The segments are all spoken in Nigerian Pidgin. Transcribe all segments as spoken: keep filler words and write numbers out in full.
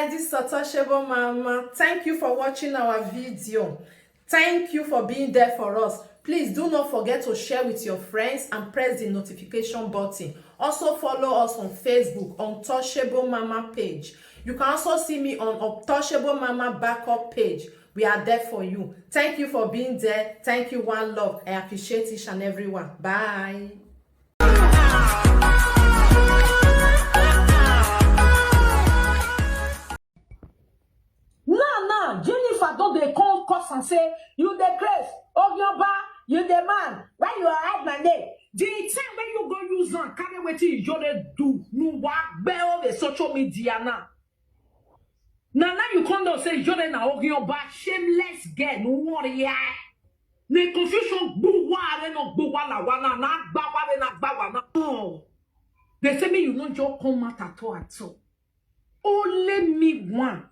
This is Untouchable Mama. Thank you for watching our video. Thank you for being there for us. Please do not forget to share with your friends and press the notification button. Also follow us on Facebook, Untouchable Mama page. You can also see me on Untouchable Mama backup page. We are there for you. Thank you for being there. Thank you, one love. I appreciate each and every one. Bye. Now, now, Jennifer don dey come cuss and say, "You dey craze, Ogioba, you dey man, why you hide my name?" The time when you go use am carry wetin Ijore do, no wa gbẹ all the social media now. Na now you come down say Ijore na Ogioba, shameless girl, no worry ya. The confusion gbuwa re no gbuwa la wa na na gbawa re na gbawa na. Oh, they say me you no just come out at all at all. Only me one.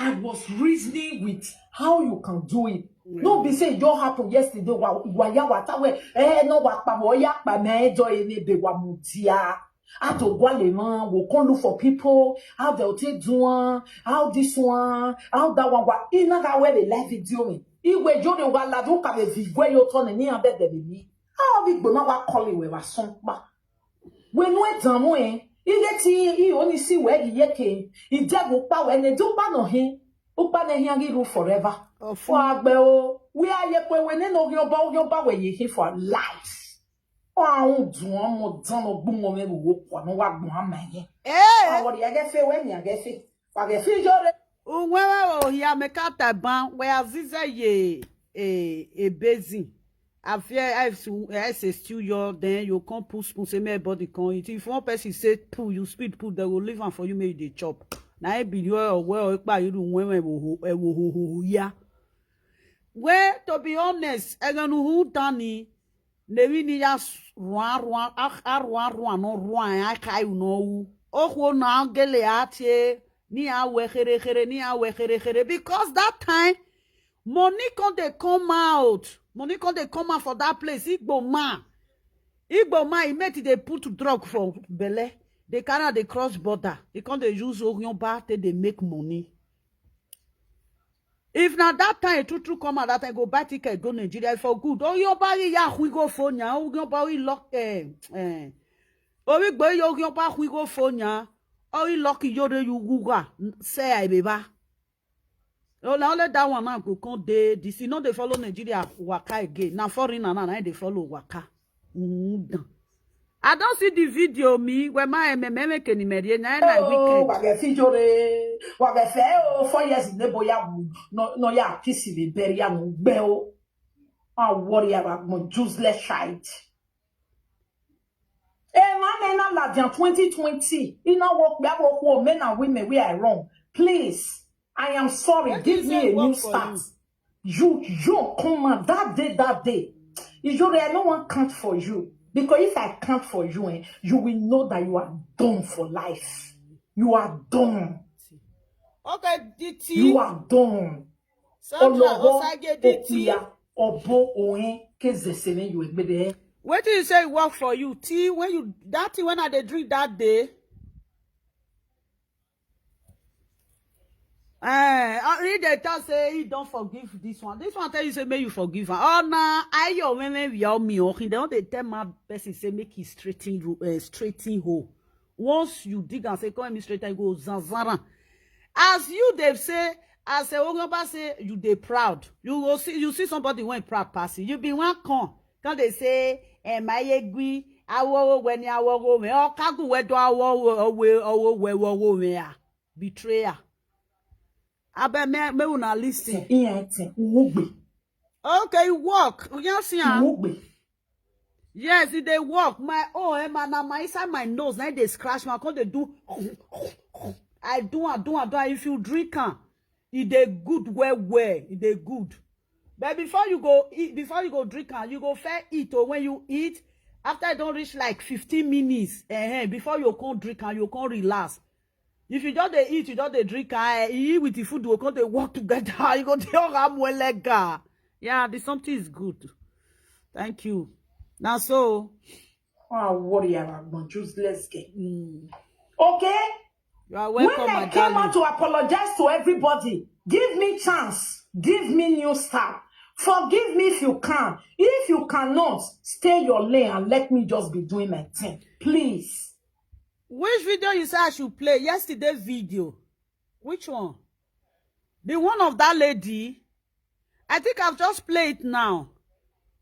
I was reasoning with how you can do it. No be say e just happen yesterday. Wa wa ya wa ta we eh no wa pa mo ya pa me jo e ne be wa mu dia. How to go le man, we come look for people, how they take do one, how this one, how that one. Wa ina ga we the live video me. Iwe jo de wa la do ka be vi gwe yo to ne ni an be de ni. How we gbona wa call we wa son pa. We no e dan mo e. Ile ti i oni si we gi yeke. I je go pa we ne do pa no hin. U pa ne hin agi ru forever. Fo agbe o. We aye pe we ne no gi oba, ogi oba we ye hin for life. Wa un dun omo dan no gbun mo me wo kwa no wa gbun ama yin. Eh. Wa wo ri age fe we ni age fe. Wa ge fi Ijore. Unwewe o hia me ka ta ban we azize ye e e basin. I fear if su- I say stew your then you come put spoon say make body come eat. If one person say pull you speed pull they go leave am for you make you dey chop. Na e be your well ekpa you do when we wo ho e wo ho ho ho ya. Well, to be honest, eganu hu dani nevi ni ya run run a run run no run a kai no hu. Okwo na gele atie ni a we here here ni a we here here because that time money come dey come out. Money come dey come out for that place. Igbo man. Igbo man, he made dey put drug for belle. They carry am dey cross border. He come dey use Orionba take dey make money. If na that time true true come out that time go buy ticket go Nigeria for good. Orionba yi ya hui go phone ya. Orionba yi lock eh eh. Ori gbe yo Orionba hui go phone ya. Ori lock yo de you guga say I be ba. Ola only that one now go come dey this. You no dey follow Nigeria waka again. Na foreigner now na dey follow waka. Mm, I don see the video me where my meme me keni merie na na Oh, weekend. Wa ge fi Ijore. Wa ge fe o four years in nebo ya wu. No no ya kisi le beri ya no gbe o. I worry about my useless shite. Eh, my men are like twenty twenty. You know what? We have a whole men and women we are wrong. Please, I am sorry. What Give is me that a work new for start. You? You, you come out that day, that day. Ijore, I no one count for you. Because if I count for you, eh, you will know that you are done for life. You are done. Okay, the tea. You are done. Sandra Olowo Osagede tea. Okuya, obo ohin, kezesene you egbede. Wetin you say work for you? Tea when you that thing when I dey drink that day. Eh, I read the talk say he don't forgive this one. This one tell you say make you forgive her. Oh na I your women we all me oh. They don't dey tell my person say make he straighten ro- eh, straighten hole. Once you dig and say come me straighten go zanzara. As you dey say as a Ogamba say you dey proud. You go see you see somebody when proud pass you. You be one con. Come dey say eh my egwi awowo we ni awowo we o kagu we do awowo owe owo we wowo we ah. Betrayer. Abeg me me una listen. Iyan ten ugbe. Okay, work. You just see am. Ugbe. Yes, e dey work. My own eh, man, na my inside my nose na e dey scratch me. I come dey do. I do am, do am, do am. If you drink am, e dey good well well. E dey good. But before you go eat, before you go drink am, you go first eat. Or when you eat, after e don reach like fifteen minutes, eh, before you come drink am, you come relax. If you just dey eat, you just dey drink, ah, eh, you with the food go come dey work together. You go dey all am well legal. Yeah, the something is good. Thank you. Now so. Ah, worry about useless girl. Mm. Okay. You are welcome, When I my came darling. out to apologize to everybody, give me chance, give me new start. Forgive me if you can. If you cannot, stay your lane and let me just be doing my thing. Please. Which video you say I should play? Yesterday video. Which one? The one of that lady. I think I've just played it now.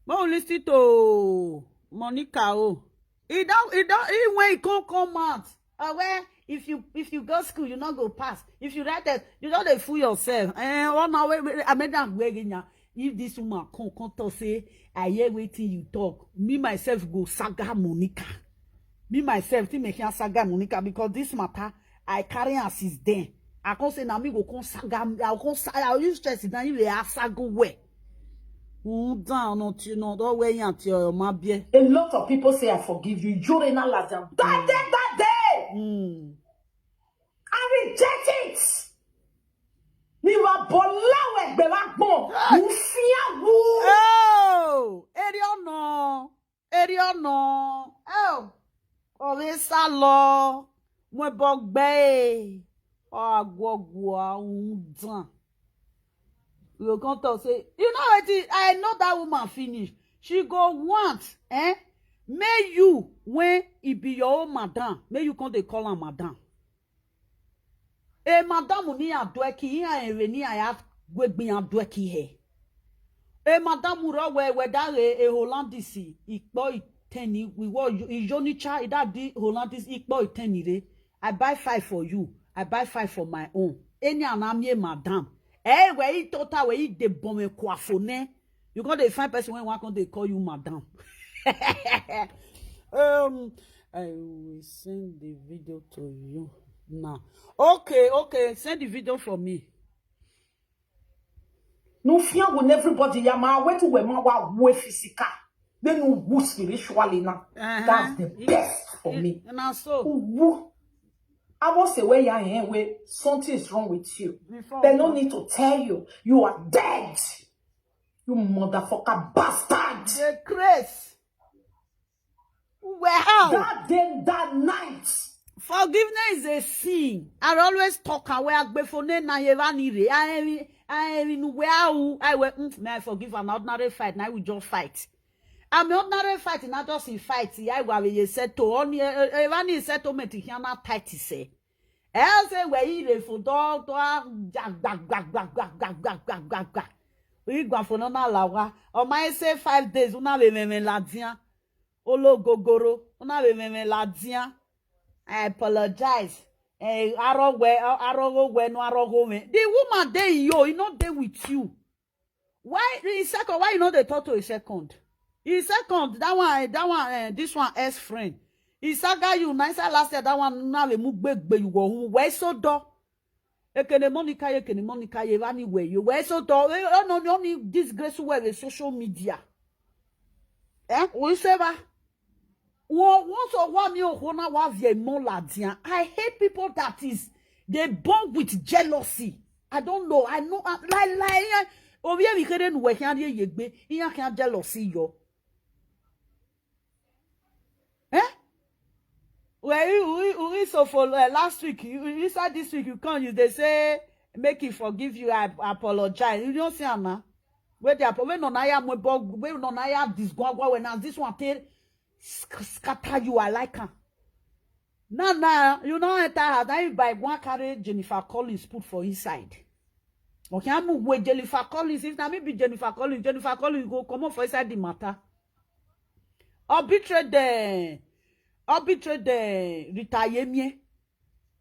But we listen to Monica. Oh, it don't, it don't, it when it can't come out. Uh, where if you if you go school, you not go pass. If you write that, you don't dey fool yourself. Eh, one hour, wait, wait, I made that way again now. If this woman come come talk say I hear wetin you talk, me myself go saga Monica. Me myself think make I saga Monica because this matter I carry am since then. I come say na me go come saga, I go come saga, I use stress down if they ask go where. Mm, down not you know, don't wear your your my beer. A lot of people say I forgive you. Jure na lazam. That day, that day, Mm. I reject it. Ni wa bola we gbe wa gbon. Mo fi awo. Oh, eri ọ̀nà, eri ọ̀nà. Oh, ọ̀rẹ́ sá lọ. Wọ́n bọ́ gbẹ́ ẹ̀. Ọ̀gbọ̀gbọ̀ àwọn dàn. You come talk say, you know what? I know that woman finish. She go want, eh? May you when it be your own madam, may you come they call her madam. E madam ni adweki, iya ere ni aya gwegbi adweki he. E madam ro we we da re e Hollandisi ikpo iteni we wo ijonicha ida di Hollandis ikpo iteni re. I buy five for you. I buy five for my own. Any anamie madam. Eh, we eat total, we eat the bomb kwafone. You go dey find person when one come dey call you madam. um, I will send the video to you now. Okay, okay, send the video for me. No fear when everybody yama wait to we ma wa we physical. Then you woo spiritually now. Uh-huh. That's the It- best for it- me. And I so Woo. I will say where you are here, where something is wrong with you. Before They no we- need to tell you. You are dead. You motherfucker bastard. the grace. Well, how? That day, that night. Forgiveness is a sin. I always talk away agbefone na yeva ni re. I every I every nu we how I we mm, may I forgive an ordinary fight. Now we just fight. I'm ordinary fight, not just in fight. I wa we settle. Only Evani settlement he na tight say. Else we he re for do do gba gba gba gba gba gba gba gba gba gba. We gba for no na lawa. O my say five days una be me me ladian. Olo gogoro una be me me ladian. I apologize. Eh, arrow we, arrow we, no arrow me. The woman dey yo, he not dey with you. Why in second? Why you know they talk to a second? In second, that one, that one, eh, this one ex friend. He saga you nice last year. That one now we move big big you go who where so do. Ekene Monica, ekene Monica, ye vani we you where so do. Eh, oh no, no, only disgrace where the social media. Eh, we say ba. Wo- once or one me or hona wa vie mo ladian. I hate people that is they born with jealousy. I don't know. I know. I, like like yeah. Obi mi kere nu we kan ye yegbe. Iya kan jealousy yo. Eh? Well, you we, we so for uh, last week. You you said this week you come. You they say make he forgive you. I apologize. You don't see Anna. Where they are, when on I am, when on I am, this guagua when as this one tell sc- scatter you. I like her. Now, now you know enter house. Now you buy one carry Jennifer Collins put for inside. Okay, I'm with Jennifer Collins. If na me be Jennifer Collins, Jennifer Collins go come up for inside the matter. Arbitrate the arbitrate the retire me.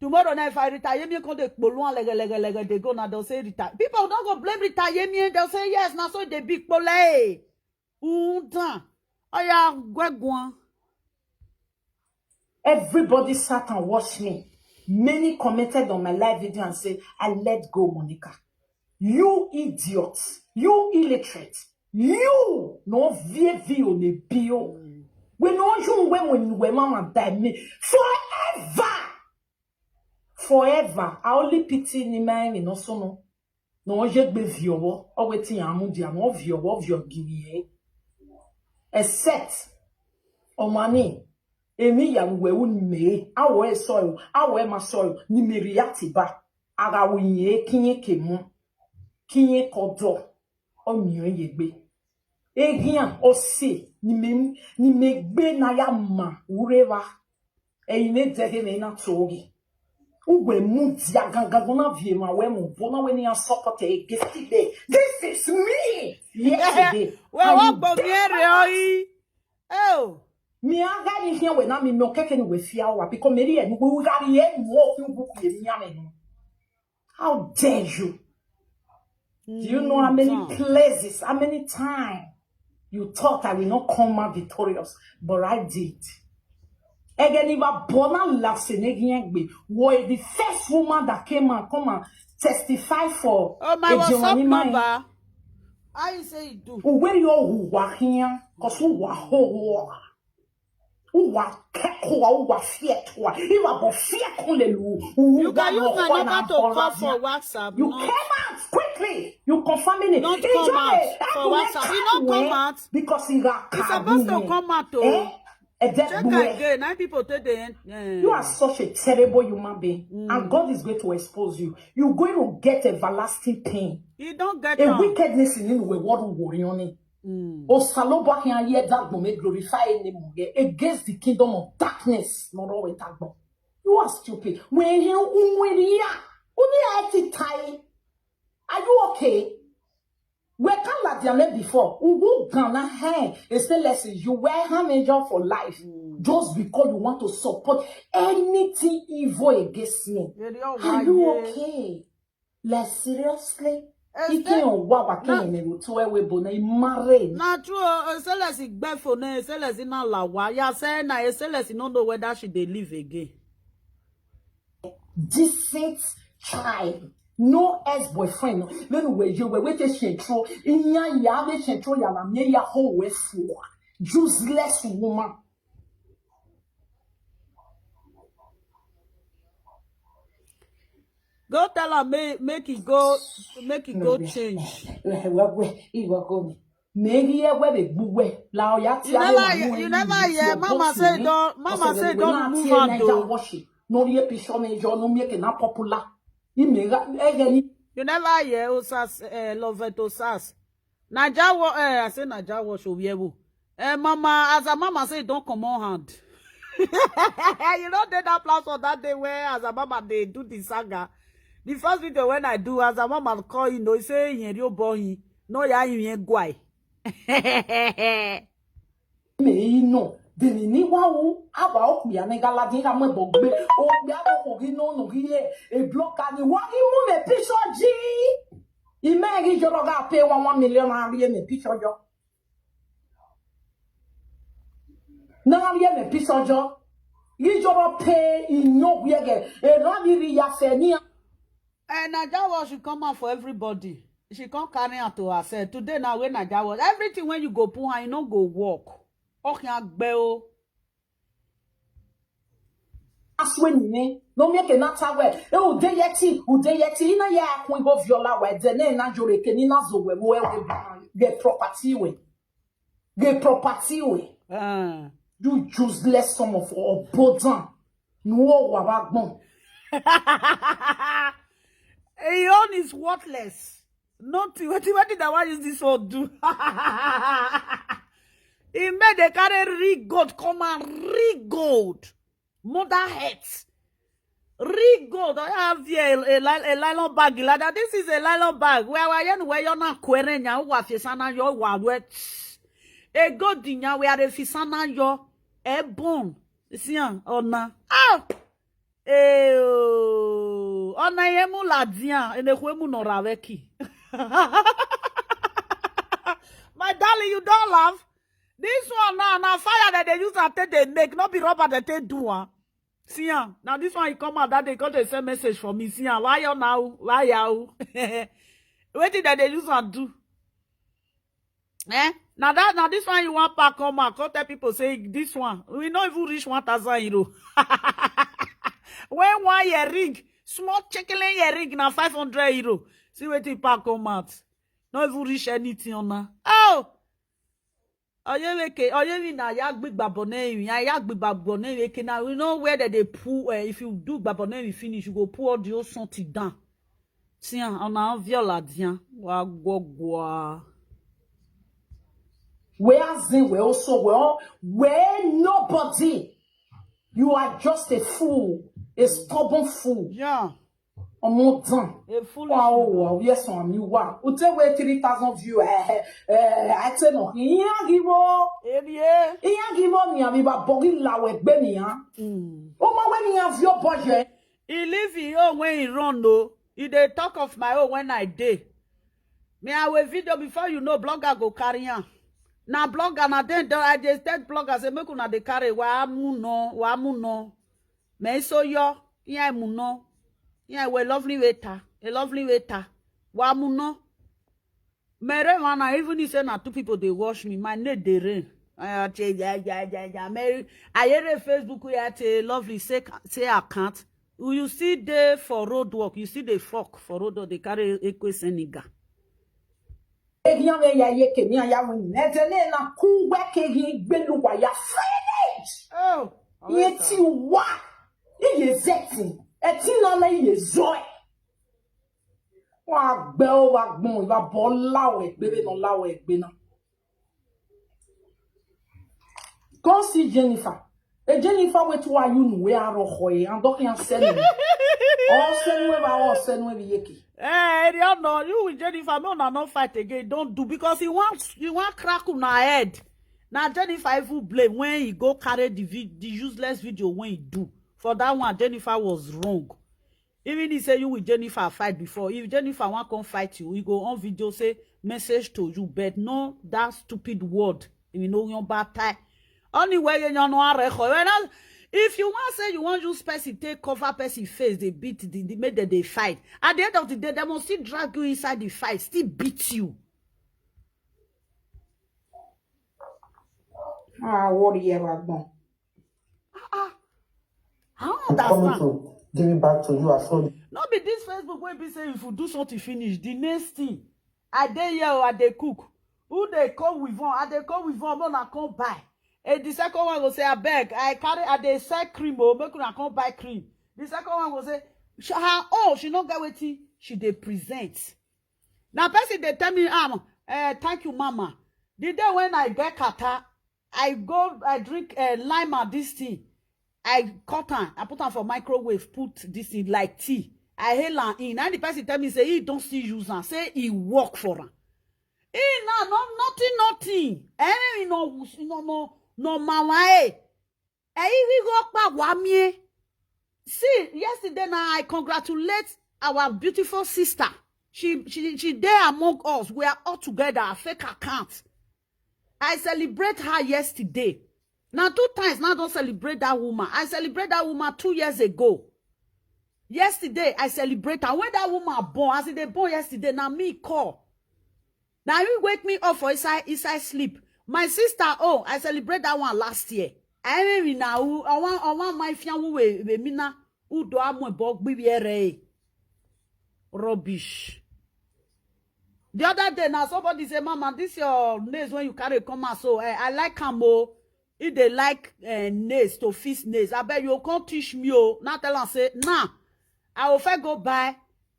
Tomorrow night if I retire me come dey kpolo and lege lege lege dey go now they'll say retire. People don't go blame retire me. They'll say yes now so they big kpolo. Undan. Oya gwegwan. Everybody sat and watched me. Many commented on my live video and said, I let go Monica. You idiot. You illiterate. You no V V on a bio. We know you when when you were mama die me forever. Forever. I only pity ni my no so no. No je gbe viowo. O wetin amu dia no viowo vio giri e. Except Omani. Emi ya we u ni me. Awo e so yo. Awo e ma so yo. Ni me react ba. Aga wo yin e kiyen ke mo. Kiyen ko do. O mi o ye gbe. Egian o se. Ni me, ni me gbe na ya ma. Ureva. E ine dege me na togi. Uwe mu dia gangan na vie ma we mu. Bona we ni a support e gesti be. This is me. Yesterday. Wọ́n wọ́n gbọ́ mi ẹ̀rẹ̀ ọ̀yí. Oh. Mi aga ni here we na mi no keke ni we fia wa because me ri e ni we ga ri e mo fi u buku ye mi ame no. How dare you? Do you know how many places, how many times you thought I will not come out victorious, but I did. Again, if I bona last in again, were the first woman that came and come and testify for Oh, my WhatsApp number. How you say you do? Where you who were here, cause who were who were. Who were kekoa, who were fear to. If I go fear kunlelu. You can use my number to call for WhatsApp. You came out quickly. You confirming it. Not come out for WhatsApp. You not come out. Because you are It's supposed to come out though. Eh? Check again. Nine people take the end. You are such a terrible human being, mm. And God is going to expose you. You're going to get everlasting pain. You don't get a wickedness in you. What worry on it? Mm. Osalobo can hear that moment glorify in the against the kingdom of darkness. Not always that. You are stupid. When you when you are only tie. Are you okay? We can't like them before. Ugu Ghana, hey, it's still less you wear her major for life just because you want to support anything evil against me. Are you okay? Like seriously? Ike wa wa ke ne go to ewe bo na imare. Na true, eselesi gbe fo na, eselesi na lawa. Ya say na eselesi no know whether she dey live again. Decent child. No ex-boyfriend. No, no, where you were with a shintro. In ya ya, the shintro ya la me ya ho we fo. Useless woman. Go tell her make, make it go, make it go change. Maybe I wear a big way. La ya you never hear, you never hear. Mama say don't, mama say don't move on though. No ye pisho me jo no make na popular. Imega egeni. You never hear Osas, uh, Lovet Osas. Naija wo, eh, I say Naija wo show we wo. Eh, mama, as a mama say don't come on hand. You know that platform that day where as a mama they do the saga. The first video when I do as a mama call you know say yen yo boy. No ya yen gwai. Me no. Deni ni wa wu awa oku ya ne gala di ka mo bo gbe. O gbe awo ko gi no no gi e. E block ani wa ki mu me picture ji. Ime gi joro ga pay one one million na ri me picture jo. Na ri me picture jo. Gi joro pay ino gwe ge. E ra ni ri ya fe ni. Eh, Naija world should come out for everybody. She can't carry out to herself. Today now when Naija world, everything when you go put her, you no go work. Okay, agbe o. Aswe ni no mi ke na ta we. E ude yeti, ude yeti ina ya kun go viola we de ne na jore ke ni na zo we mo e we the property we. The property we. Ah. You useless some of obodan. No wa wa gbon. He own is worthless. Nothing. What what did I want use this one do? He made the carry real gold come and real gold. Mother head. Real gold. I have here a, a, a nylon bag like that. This is a nylon bag. Where I am where you're not querying now. What is an your wet. A good dinner where the fisana your a bone. See, oh, na. Ah! Eh, oh, ona yemu la dia, ene kwemu no raveki. My darling, you don't laugh. This one now, na fire that they use and take they make, not be rubber that they do. Ah, see, ah, now this one he come out that they got a send message for me. See, ah, why you now? Why you? Waiting that they use and do. Eh? Now that now this one you want pack come out, come tell people say this one we not even reach one thousand euro. When one year ring, small chicken year ring now five hundred euro. See what you pack come out. Not even reach anything on now. Oh, Oyeweke, Oyewina, ya gbe gbabonemi, ya, ya gbe gbabonemi, eke na, you know where they, they pull, eh, if you do gbabonemi finish, you go pull all the whole something down. See, ah, on our viola, dia, wa gwagwa. Where Zin, where also, where, where nobody. You are just a fool, a stubborn fool. Yeah, Ọmọ dàn. A foolish Wow, woman. Wow, yes, on me, wow. Ute we three thousand view, eh, eh, eh, I tell no. Iyagimo. Erie. Iyagimo ni ami ba bogi la we gbe mi, ha. O ma we ni a view budget. He leave his own when he run, no. He dey talk of my own when I dey. Me, I will video before you know, blogger go carry am. Na blogger, na then the- I dey tell blogger say, "Make una dey carry, wa mu no, wa mu no." Me so yo, yeah, mu no. Yeah, we lovely waiter, a lovely waiter. Wa mu no. Mere wana, even if say na two people dey watch me, my name dey rain. I say, yeah, yeah, yeah, yeah. Mary, I hear a Facebook where I say, "Lovely, say, say I can't." You still dey for road work, you still dey fuck for road work, they carry Ekwe Senegal. Egian me ya ye ke mi ya win. Etene na ku we ke gi gbelu wa ya finish. Oh, Ye ti wa. Ye zeti. Eti na na ye zoe. Wa gbe o wa gbon, wa bo la we gbe be no la we gbe na. Come see Jennifer. E Jennifer, wait, why you know where I rock hoy and don't can send me. Oh, send me ba, oh, send me yeke. Eh, you know, you with Jennifer, no, no, no fight again. Don't do because he wants, he want crack on her head. Now Jennifer even blame when he go carry the, vid, the useless video when he do. For that one, Jennifer was wrong. Even he say you with Jennifer fight before. If Jennifer want come fight you, he go on video say message to you, but no that stupid word. You know your bad tie. Only way you know are if you want say you want use person take cover person face, they beat the, the make them they fight. At the end of the day, they must still drag you inside the fight, still beat you. Ah, what do you ever gbon? I don't I'm coming understand. To give it back to you as well. No be this Facebook wey be say if you do something finish, the next thing, I dey here or I dey cook. Who dey call with one? I dey call with one, make una come buy. And the second one go say, "Abeg, I carry, I dey sell cream o, make una come buy cream." The second one go say, "Sh- her own, she no get wetin she dey present." Now person dey tell me, um, eh, "Thank you, mama." The day when I get catarrh, I go, I drink uh, lime and this thing. I cut am, I put am for microwave, put this thing like tea. I hail am in. And the person tell me say he don't still use am, say he work for am. He na no nothing, nothing. Eh, no, no, no, no, mama, eh. Eh, he go pa wa mi. See, yesterday now I congratulate our beautiful sister. She she she there among us. We are all together. Fake account. I celebrate her yesterday. Now two times now don't celebrate that woman. I celebrate that woman two years ago. Yesterday I celebrate her when that woman born. As they born yesterday, now me call. Now you wake me up for inside inside sleep. My sister, oh, I celebrate that one last year. I mean now, I want I want my fian we we mina who do am we bog be here. Rubbish. The other day now somebody say, "Mama, this your nails when you carry come out so eh, I like am o." If they like uh, nails to fix nails, I bet you can't teach me. Oh, now tell am say, "Nah, I will first go buy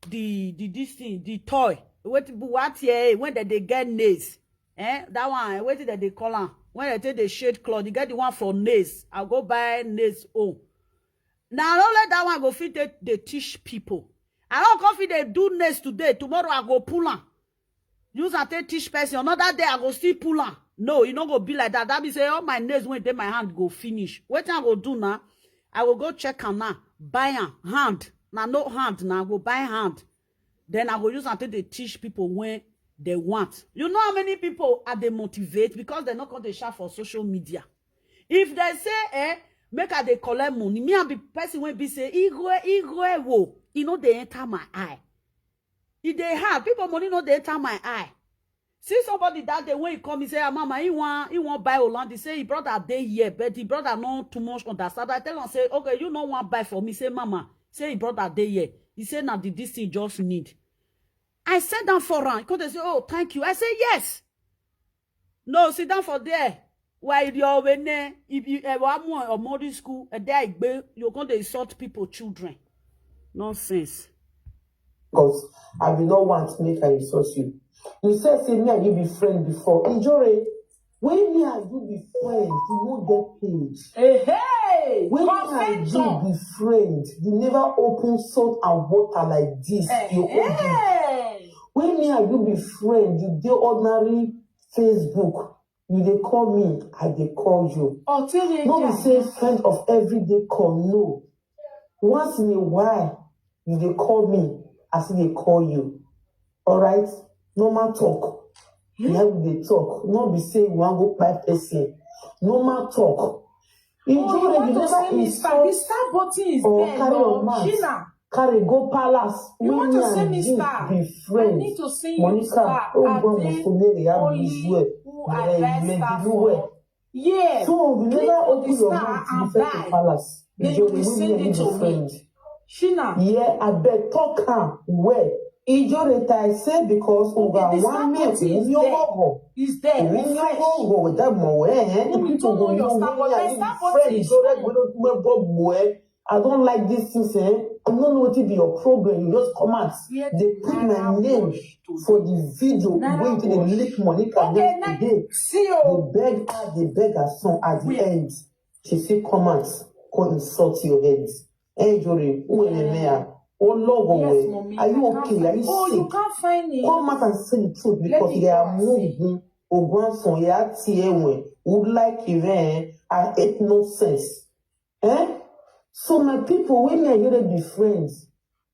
the the this thing, the toy." Wait, what here when they, they get nails? Eh, that one, eh, wetin dem dey call am? When dem take the shade cloth, you get the one for nails. I go buy nails own. Now only that one go fit take dey teach people. I don't come fit dey do nails today. Tomorrow I go pull am. Use am take teach person. Another day I go still pull am. No, e no go be like that. That means say all my nails wey dey my hand go finish. Wetin I go do now? I go go check am now. Buy am hand. Na no hand na I go buy hand. Then I go use am take dey teach people when they want. You know how many people I dey motivate because they no come dey shout for social media. If they say eh, make I dey collect money, me I be person wey be say igwe igwe wo, e no dey enter my eye. E dey hard. People money no dey enter my eye. See somebody that day when he come, he say, "Ah, mama, he want he want buy Holland." He say his brother dey here, but the brother no too much understand. I tell him say, "Okay, you no want buy for me." Say, "Mama, say his brother dey here." He say, "Now the this thing just need." I said that for him. He come dey say, "Oh, thank you." I say, "Yes." No, sit down for there. Why you always ne? If you ever more or modern school, a day I go, you go dey insult people children. Nonsense. Because I will not want to make I insult you. You said say me and you be friend before. Ijore, when me and you be friend, you no get page. Hey, hey! When me and you be friend, you never open salt and water like this. You open. When me and you be friend, you dey ordinary Facebook. You dey call me, I dey call you. No be say friend of everyday call, no. Once in a while, you dey call me, I still dey call you. Alright? Normal talk. Now we dey talk. No be say you wan go kpai person. Normal talk. You oh, you want to say Mister Mister Button is there, no? Shina. Carry go palace. You want to say Mister I need to see you, Mister Ade. Who arrest her for? Yeah. So you never open your mouth to refer to palace. Then you send it to me. Shina. Yeah, I bet talk am well. Ijore ta I say because over one minute we no go. Is there? We no go with that more. Eh, people go know we are friends. Ijore go know. I don't like this thing, eh? I don't know what be your problem. You just come out. They put my name for the video wey you dey lick Monica name today. They beg her, they beg her son at the end. She say come out, come insult your head. Hey, Jori, who in the mayor? Oh, Lord, are you okay? Are you sick? Oh, you can't find me. Come out and say the truth because they are moving. Ogwanson, yeah, T A W, who like you, eh? I hate nonsense. Eh? So my people, when me and you dey be friends,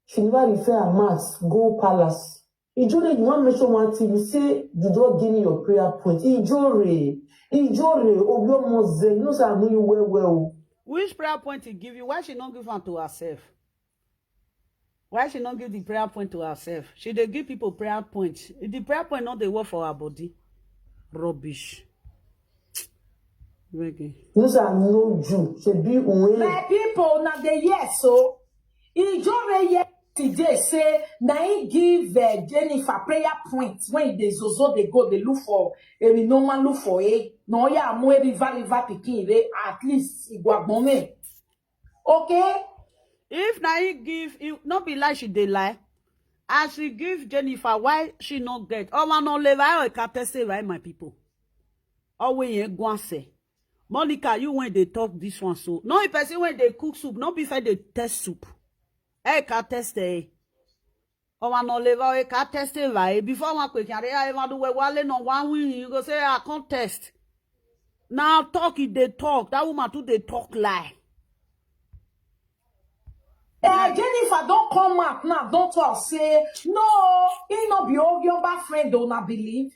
she never refer her mouth, go palace. Ijore, you wan mention one thing, you say you don give me your prayer point. Ijore, Ijore, Obiomose, you know say I know you well well. Which prayer point he give you? Why she not give am to herself? Why she not give the prayer point to herself? She dey give people prayer point. The prayer point not dey work for her body. Rubbish. Reggae. You say I know you. She be uwe. My people, now they yes so. Ijore yesterday say na he give uh, Jennifer prayer point when they zozo they go they look for a normal look for a no ya mo river river pikin re at least igwagbon me. Okay. If na he give, he no be lie she dey lie. As she give Jennifer, why she no get? Oh man, no level. I can test it right, my people. Always you go and say, Monica, you when they talk this one so. No, if person when they cook soup, no be fair they test soup. I can test it. Oh man, no level. I can test it right before one quick. I ever do well. Wale no one win. You go say I can't test. Now talk if they talk. That woman too they talk lie. Uh, Jennifer don't come out now. Don't talk say no. He no be all your bad friend. Don't I believe?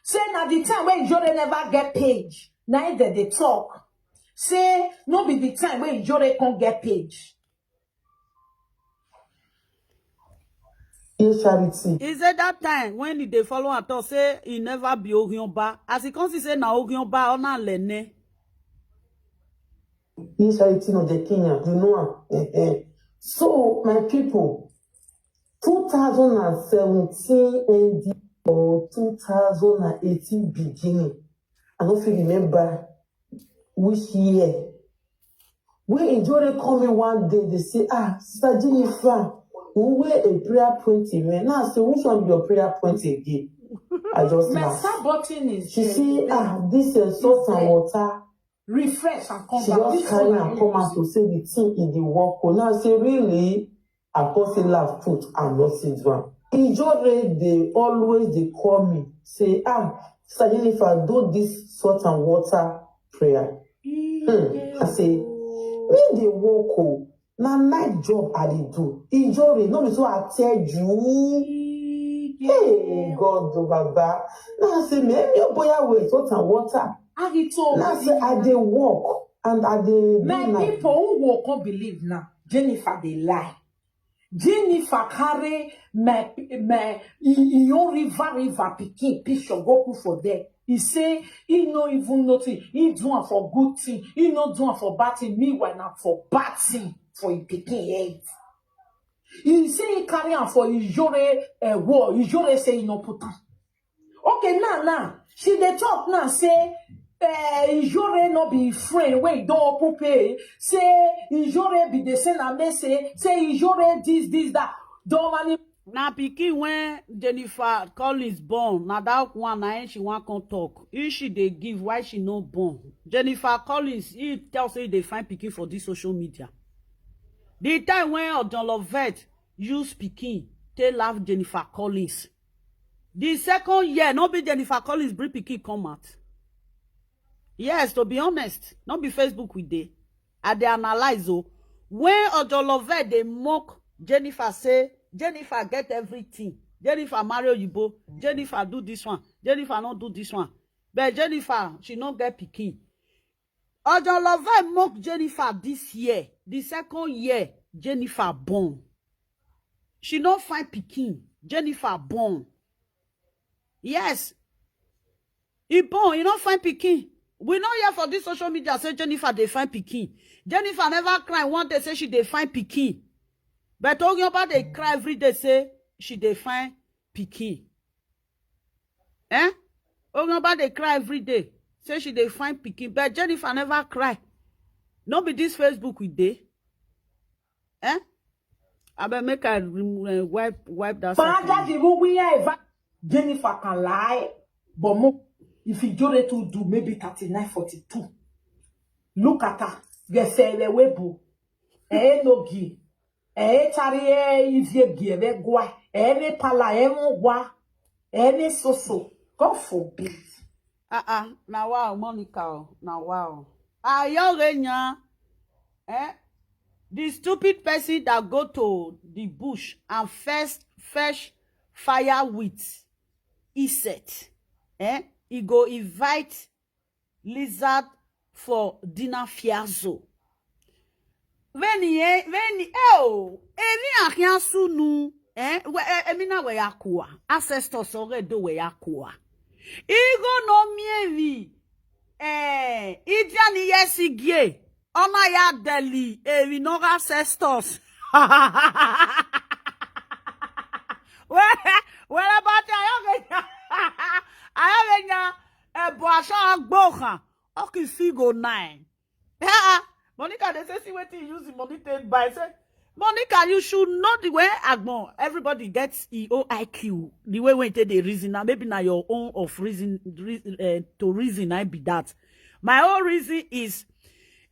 Say now the time when Jore never get page. Now that they talk. Say no be the time when Jore can't get page. Charity. He said that time when he dey follow her talk say he never be Orionba. As he comes, he say na Orionba ona lene. Charity no the Kenya, you know. So my people, two thousand and seventeen N D or two thousand and eighteen beginning. I don't feel remember which year. When Ijore call me one day, they say, ah, Sister Jennifer, we wear a prayer point in me. Now I say, which one be your prayer point again? I just laugh. She say, ah, this is salt and water. Refresh and come back. She just carry and come out to say the thing in the work. Now I say, really? I come say laugh put and no sit down. Ijore dey always dey call me say, ah, Sister Jennifer, do this salt and water prayer. Hmm. I say, me dey work o, na night job I dey do. Ijore, no be so I tell you. Hey, God, oh, Baba. Now I say, me, me, boy, I wear salt and water. Now I say, I dey work and I dey do my. My people who work can't believe now. Jennifer dey lie. Jennifer carry my my e e own river river pikin picture go put for there. He say he no even notice. He do am for good thing. He no do am for bad thing. Meanwhile, na for bad thing for him pikin head. He say he carry am for Ijore uh, wall. Ijore say he no put am. Okay, now, now, She dey talk now say, eh, Ijore no be friend wey don open pay. Say Ijore be the same na me say, say Ijore this, this, that. Domani. Na pikin when Jennifer Collins born, na that one na im she wan come talk. If she dey give, why she no born? Jennifer Collins, he tell say he dey find pikin for this social media. The time when Odon Lovett use pikin take laugh Jennifer Collins, the second year, no be Jennifer Collins bring pikin come out. Yes, to be honest, no be Facebook we dey. I dey analyze o. When Odon Lovett dey mock Jennifer, say Jennifer get everything. Jennifer marry oyibo. Jennifer do this one. Jennifer no do this one. But Jennifer, she no get pikin. Odon Lovett mock Jennifer this year. The second year, Jennifer born. She no find pikin. Jennifer born. Yes. He born, he no find pikin. We no hear for this social media say Jennifer dey find pikin. Jennifer never cry one day say she dey find pikin. But Orionba dey cry every day say she dey find pikin. Eh? Orionba dey cry every day say she dey find pikin. But Jennifer never cry. No be this Facebook we dey. Eh? Abeg make I rem- eh, wipe wipe that. Fanaja side. Di Rugu ya eva. Jennifer can lie, but mo if Ijore to do maybe thirty-nine forty-two. Look at her. Gesele webu. Eh no gi. Eh tari eh ivie gi eve gwa. Eh ne pala eh mo gwa. Eh ne soso. God forbid. Ah ah, na wow, Monica, oh, na wow. Ayogenya, eh? The stupid person that go to the bush and first fetch fire with insect, eh? He go invite lizard for dinner fiasco. Veni, eh, veni, eh, oh, emi ahian sunu, eh, we, eh, emi na we yakua, ancestors already do we yakua. Igo no mievi, eh, idiani yesigie, ona ya deli, evi no ancestors. Where, where about Ayogenya? Ayogenya, eh, boasha gboha, oki figo nine. Ah, Monica, they say, see wetin you use the money take buy. Say, Monica, you should know the way Agbon, everybody gets e own I Q. The way when they reason, now maybe now your own of reason, reason uh, to reason, I be that. My own reason is,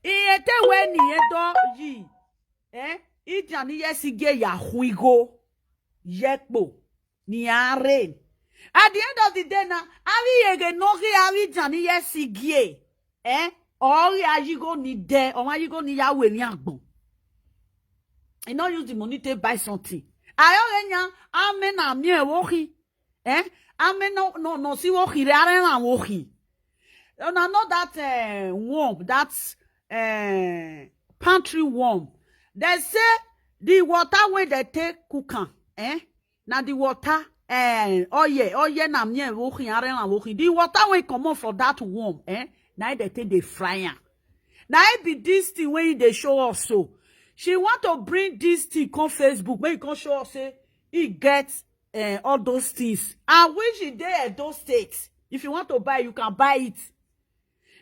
iyete we ni edo yi, eh? Ijani yesi ge ya huigo, yekpo, ni are. At the end of the day now, avi yege no ge avi jani yesi ge. Eh? Or ya yigo ni de, or ma yigo ni ya we ni agbon. He not use the money to buy something. Ayogenya, amen, amen, wohi. Eh? Amen, no, no, no, si wohi, re are na wohi. Una know that uh, worm, that uh, pantry worm. They say the water wey they take cook am, eh? Na the water, eh, oye, oye na mie wohin, are na wohin. The water wey comot for that worm, eh? Na im they take dey fry am. Na im be this thing wey they show us so. She want to bring this thing come Facebook, make e come show us say e get eh, all those things. And which e dey Edo State. If you want to buy, you can buy it.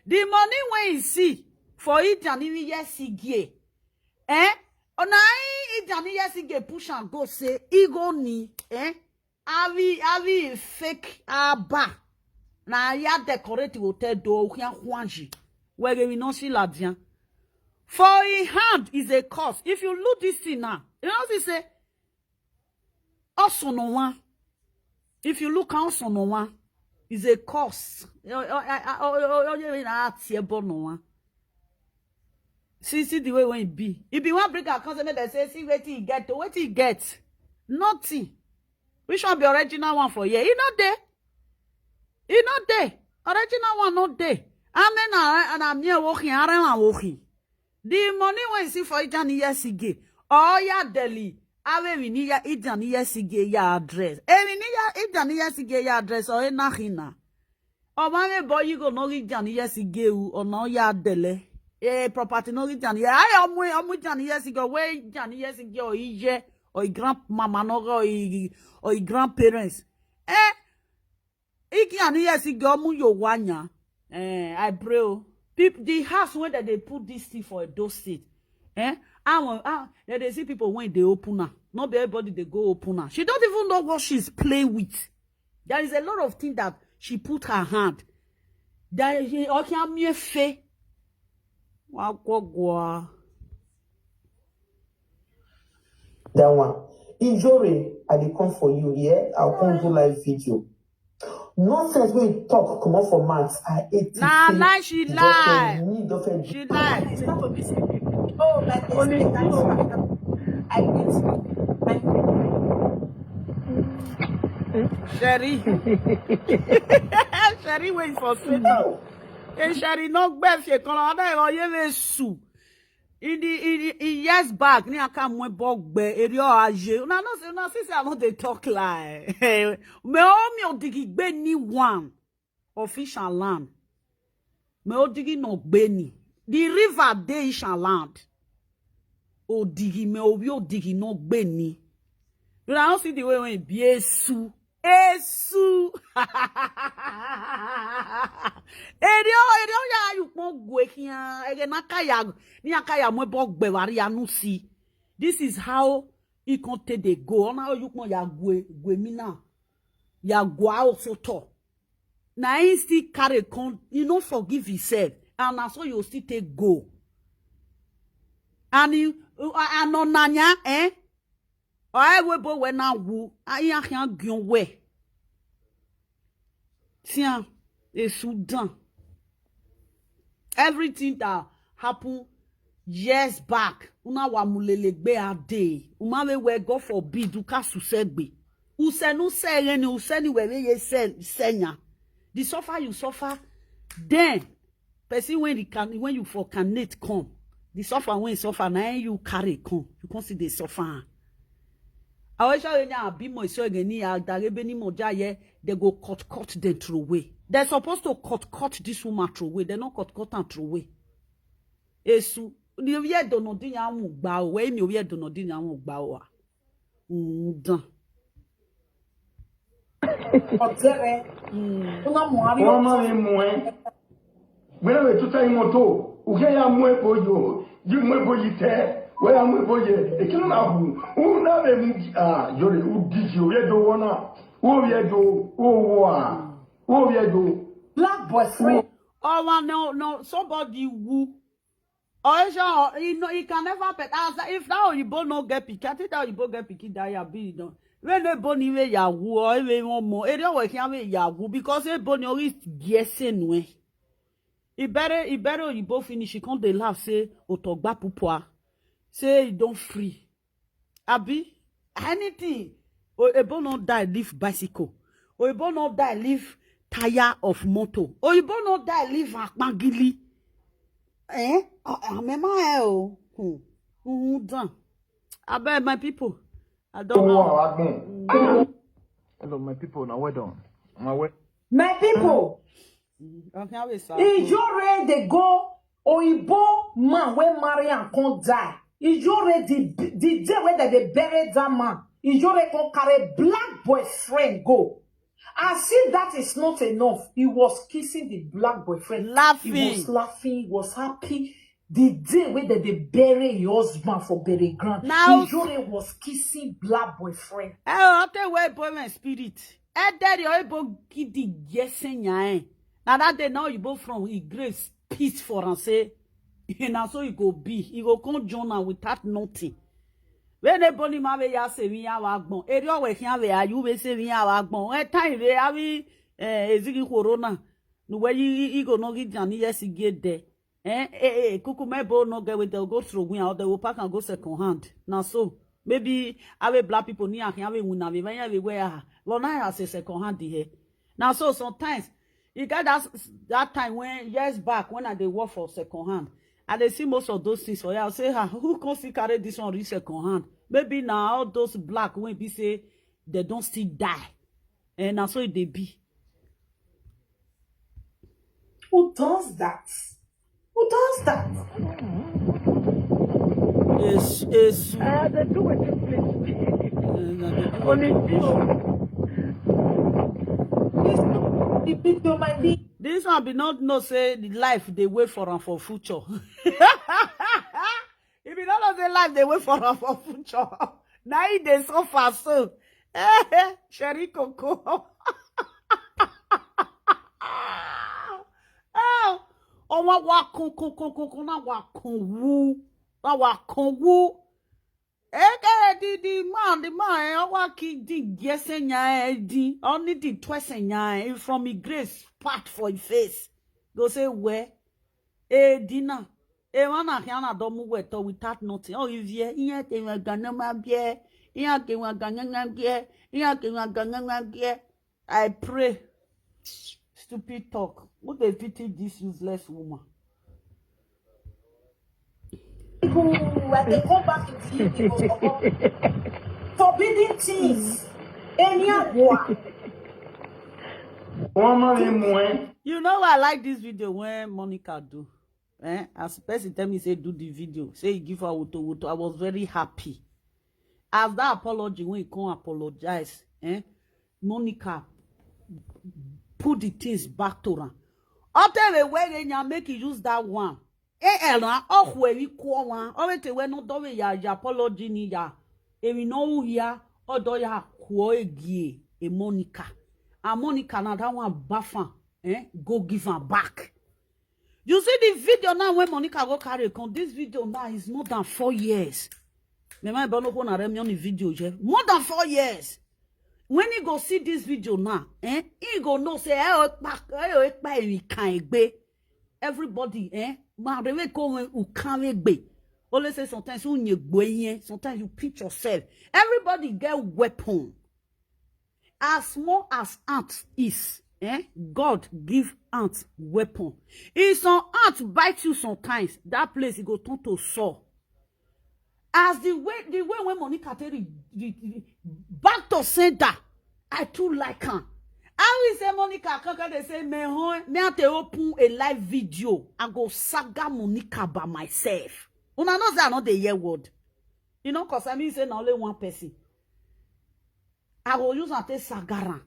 The money wey you see for it and even yes e get. Eh? Ona it and yes e get push and go say e go ni. Eh? Avi avi fake aba. Na ya decorate hotel do hia hwanji. Where we no see ladian. For in hand is a curse. If you look this thing now, you know see say also no one. If you look also no one, is a curse. Yo, yo, yo, yo, yo, yo, yo, yo, na atie bo no one. See, see the way when it be. If you want bring a cousin, they say, see what he get, what he get. Nothing. Which one be original one for here? You not there. You not there. Original one not there. Amen. And I'm here walking. I don't walking. The money when you see for Ijani Yesige. Oh, yeah, Delhi. Ave mi ni ya Ijani Yesige ya address. Emi ni ya Ijani Yesige ya address. Oh, eh, na hina. Ọmọ mi bọ yìí kò náà rí jà ní yẹ́sì géwu, ọ̀nà ya dẹ̀lẹ́. Eh, property náà rí jà ní yẹ́. Ayé ọmọ ọmọ jà ní yẹ́sì gé, ọwọ́ jà ní yẹ́sì gé, ọ̀yí yẹ, ọ̀yí grandmama náà rọ, ọ̀yí grandparents. Eh, Iki and yes, igi omu yo wanya. Eh, I pray. Oh. Peop- the house where that they put this thing for Edo State. Eh? I want, ah, that they see people when they open her. Not be everybody they go open her. She don't even know what she's playing with. There is a lot of things that she put her hand. There is okay, I'm your fe. Wa gwa gwa. That one. Ijore, I dey come for you, yeah? I'll come do live video. Nonsense wey you talk comot for mouth, I hate it. Nah, lie, she lie. Me don feel She lie. It's not for this. Oh, but this thing, that's why I need my Sherry. Sherry wait for city. Hey, Sherry, no gbẹ fi kan lọ ọdọ ìwọ yé lè sùn. In the in, the- in years back, ni aka mwe bogbe eri o aje. Una no say una see say I no dey talk lie. Me o mi odigi gbe ni one official land. Me odigi no gbe ni. The river dey Ishan land. Odigi me obi odigi no gbe ni. Una no see the way when e be esu. Esu. Eri o eri o ya yu pon gwe kian. Ege na kaya ni akaya mwe bogbe wari anu si. This is how e come take dey go. Ona oyukpon ya gwe gwe mi now. Ya gwa osoto. Na him still carry come, he no forgive himself. And na so you still take go. And he, and onanya, eh? Or I will bo when I woo. I ya can gyon way. Tiens, et Sudan. Everything that happened years back, una wa mulele gbe a day. Uma we we God forbid, uka susegbe. Usenu se ni useni we we ye se senya. The suffer you suffer, then person when the can when you for cannot come, the suffer when you suffer, na you carry come. You can't see the suffer. Awe sha we nya abi mo iso ege ni a dare be ni mo ja ye, they go cut cut them throw away. They're supposed to cut cut this woman throw away. They not cut cut and throw away. Esu, ni oye dono di ya mu gba o, we mi oye dono di ya mu gba o. Ndan. Ọ̀tẹ̀rẹ̀. Una mo ari. Wọ́n máa ń mú ẹ. Gbẹ́dẹ̀ wẹ̀ tó táyé mọ́tò. Òkè ya mú ẹ bó yọ. Yí mú ẹ bó yí tẹ́. Wọ́n ya mú ẹ bó yẹ. Èkí ló máa hù. Ó náà lè mú di. Ah, yọ̀rẹ̀ ó di jì. Ó yẹ do wọ́n náà. Ó yẹ do. Ó wọ́ à. Ó yẹ do. Black boyfriend. Oh, no, no, somebody who. Oh, sure, you know, you can never pet. As if that you both no get picky. I think that you both get picky that you be done. When they born even Yahoo or even one more. Area where can be Yahoo because they born your is guessing way. He better, he better you both finish. You can't they laugh say, Otogba pupua. Say you don't free. Abi anything. Oyibo no die leave bicycle. Oyibo no die leave tire of motor. Oyibo no die leave akpagili. Eh? Amema eh o. Hmm. Hmm, done. Abeg, my people. I don't Owó know. Àwọn agbọ̀n. Hello, my people. Now well done. My well. My people, Okay, I will start. Ijore dey go Oyibo man wey marry am come die. Ijore the the day wey dem dey bury that man, Ijore come carry black boyfriend go. As if that is not enough, he was kissing the black boyfriend. Laughing. He was laughing. He was happy. The day wey dem dey bury your husband for bury ground, Now- Ijore was kissing black boyfriend. Eh, I'll tell where boy my spirit. Eh, daddy, I bo gidi yesen ya eh. Now that day now you both from he grace peace for and say, and so you go be. You go come join am without nothing. When they born him have a ya se mi ya wa gbon. Eri owe ki have a you we se mi ya wa gbon. Eh, time we have eh ezigi corona. No where you you go no get jani yes get there. Eh, eh, eh, kuku me bo no get with the go through we or they will pack and go second hand. Now so maybe have a black people near can have a win have a where ah. Well now I say second hand here. Now so sometimes you get that that time when years back when I dey work for second hand, I dey see most of those things for here. I say, ah, who can still carry this one reach second hand? Maybe now all those black when be say they don't still die. And now so it dey be. Who does that? Who does that? Yes, yes. Uh, they do it, please. Eh, na the do Only it. you. It's Repeat to my knee. This one be not know say the life they wait for am for future. If you don't know the life they wait for am for future, now he dey suffer so. Sherry Coco. Ah, ọmọ wa kun kun kun kun kun na wa kun wu na wa kun wu. Ekere di di man di man eh, ọwa ki di giese nya eh di only di twese nya eh, from e grace part for e face go say where e di na e wan na hia na domu weto without nothing. Oh, if ye ihe ke wan gana ma bie ihe ke wan gana ma bie ihe ke wan gana ma bie. I pray. Stupid talk. Who dey pity this useless woman? People, when they come back in the evening, forbidden things. Any one. Wọ́n mọ̀ ní mú ẹ́. You know why I like this video when Monica do? Eh? As person tell me say do the video, say he give her woto woto. I was very happy. As that apology when he come apologize, eh? Monica put the things back to her. Otere where nya make he use that one. Eh, eh, na okwe wi kwa one. Ore te we no do we ya ya apology ni ya. E wi no u ya odo ya kwa egie e Monica. And Monica na that one baffan, eh? Go give her back. You see the video now when Monica go carry come. This video now is more than four years. Me my bono go na remi on the video je. More than four years. When he go see this video now, eh? He go know say eh o pa eh o pa e kan egbe. Everybody, eh? Ma rewe ko when u kan egbe. Always say sometimes you nye gbo yen, sometimes you pinch yourself. Everybody get weapon. As small as ant is, eh? God give ant weapon. If some ant bite you sometimes, that place e go turn to sore. As the way the way when Monica take re- re- re- back to sender, I too like am. How is say Monica kankan dey say me hon me I dey open a live video, I go saga Monica by myself. Una know say I no dey hear word. You know, cause I mean say na only one person. I go use am take saga am.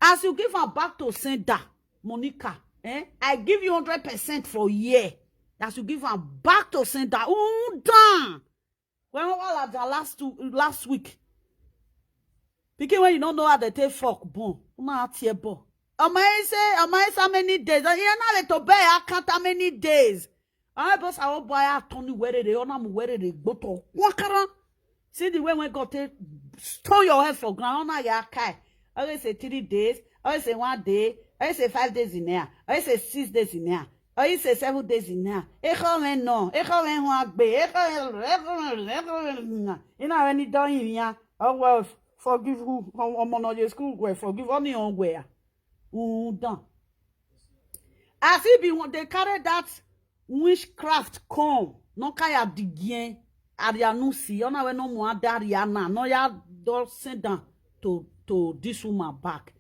As you give am back to sender, Monica, eh? I give you hundred percent for year. As you give am back to sender, who done? When we were like that last two, last week, pikin when you don't know how they take fuck, bon, una at here, bon. Am I say, am I say how many days? And you know to bear account how many days? I boss I will buy a Tony where they on am where they go to. Wakara. See the way when God take stone your head for ground, on your kai. I will say three days, I will say one day, I will say five days in there, I will say six days in there, I will say seven days in there. E come no, e come one agbe, e come e come e come. You know when you don't in here. Oh well, forgive who? Omo no dey school where forgive only on where. Who done? As if be when they carry that witchcraft come, no kaya digien, Arianusi, ona we no more Ariana, no ya don send down to to this woman back.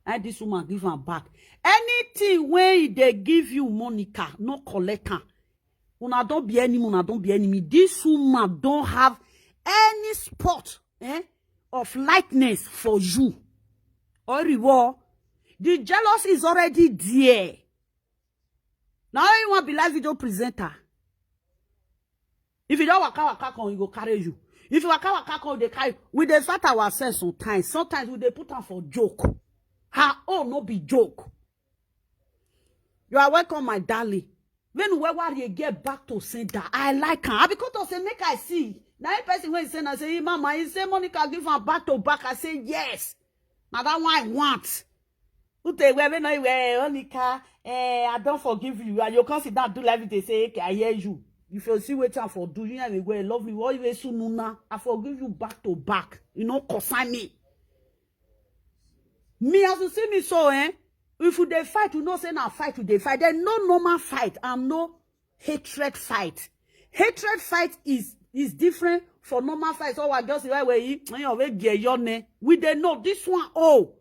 And this woman give am back. Anything wey e dey give you, Monica, no collect am. Una don be enemy, una don be enemy. This woman don have any spot, eh, of likeness for you. Oriwo, the jealousy is already there. Now you want be live video presenter. If you don't waka waka come, you go carry you. If you waka waka come, they carry. We dey start ourselves sometimes. Sometimes we dey put am for joke. Her own no be joke. You are welcome, my darling. When we worry get back to sender, I like am. I be come to say make I see. Na him person wey say na say, "Hey, mama," he say Monica give am back to back. I say yes. Na that one I want. Who tell where when I wear Monica, eh, I don't forgive you. And you come sit down do like they say, "Okay, I hear you. If you see what I for do, you and me where love me. What you soon now? I forgive you back to back. You know, consign me." Me as you see me so, eh? If you dey fight, you know say na fight you dey fight. There no normal fight and no hatred fight. Hatred fight is is different for normal fight. So I just why were you? When you get your name, we dey know this one. Oh,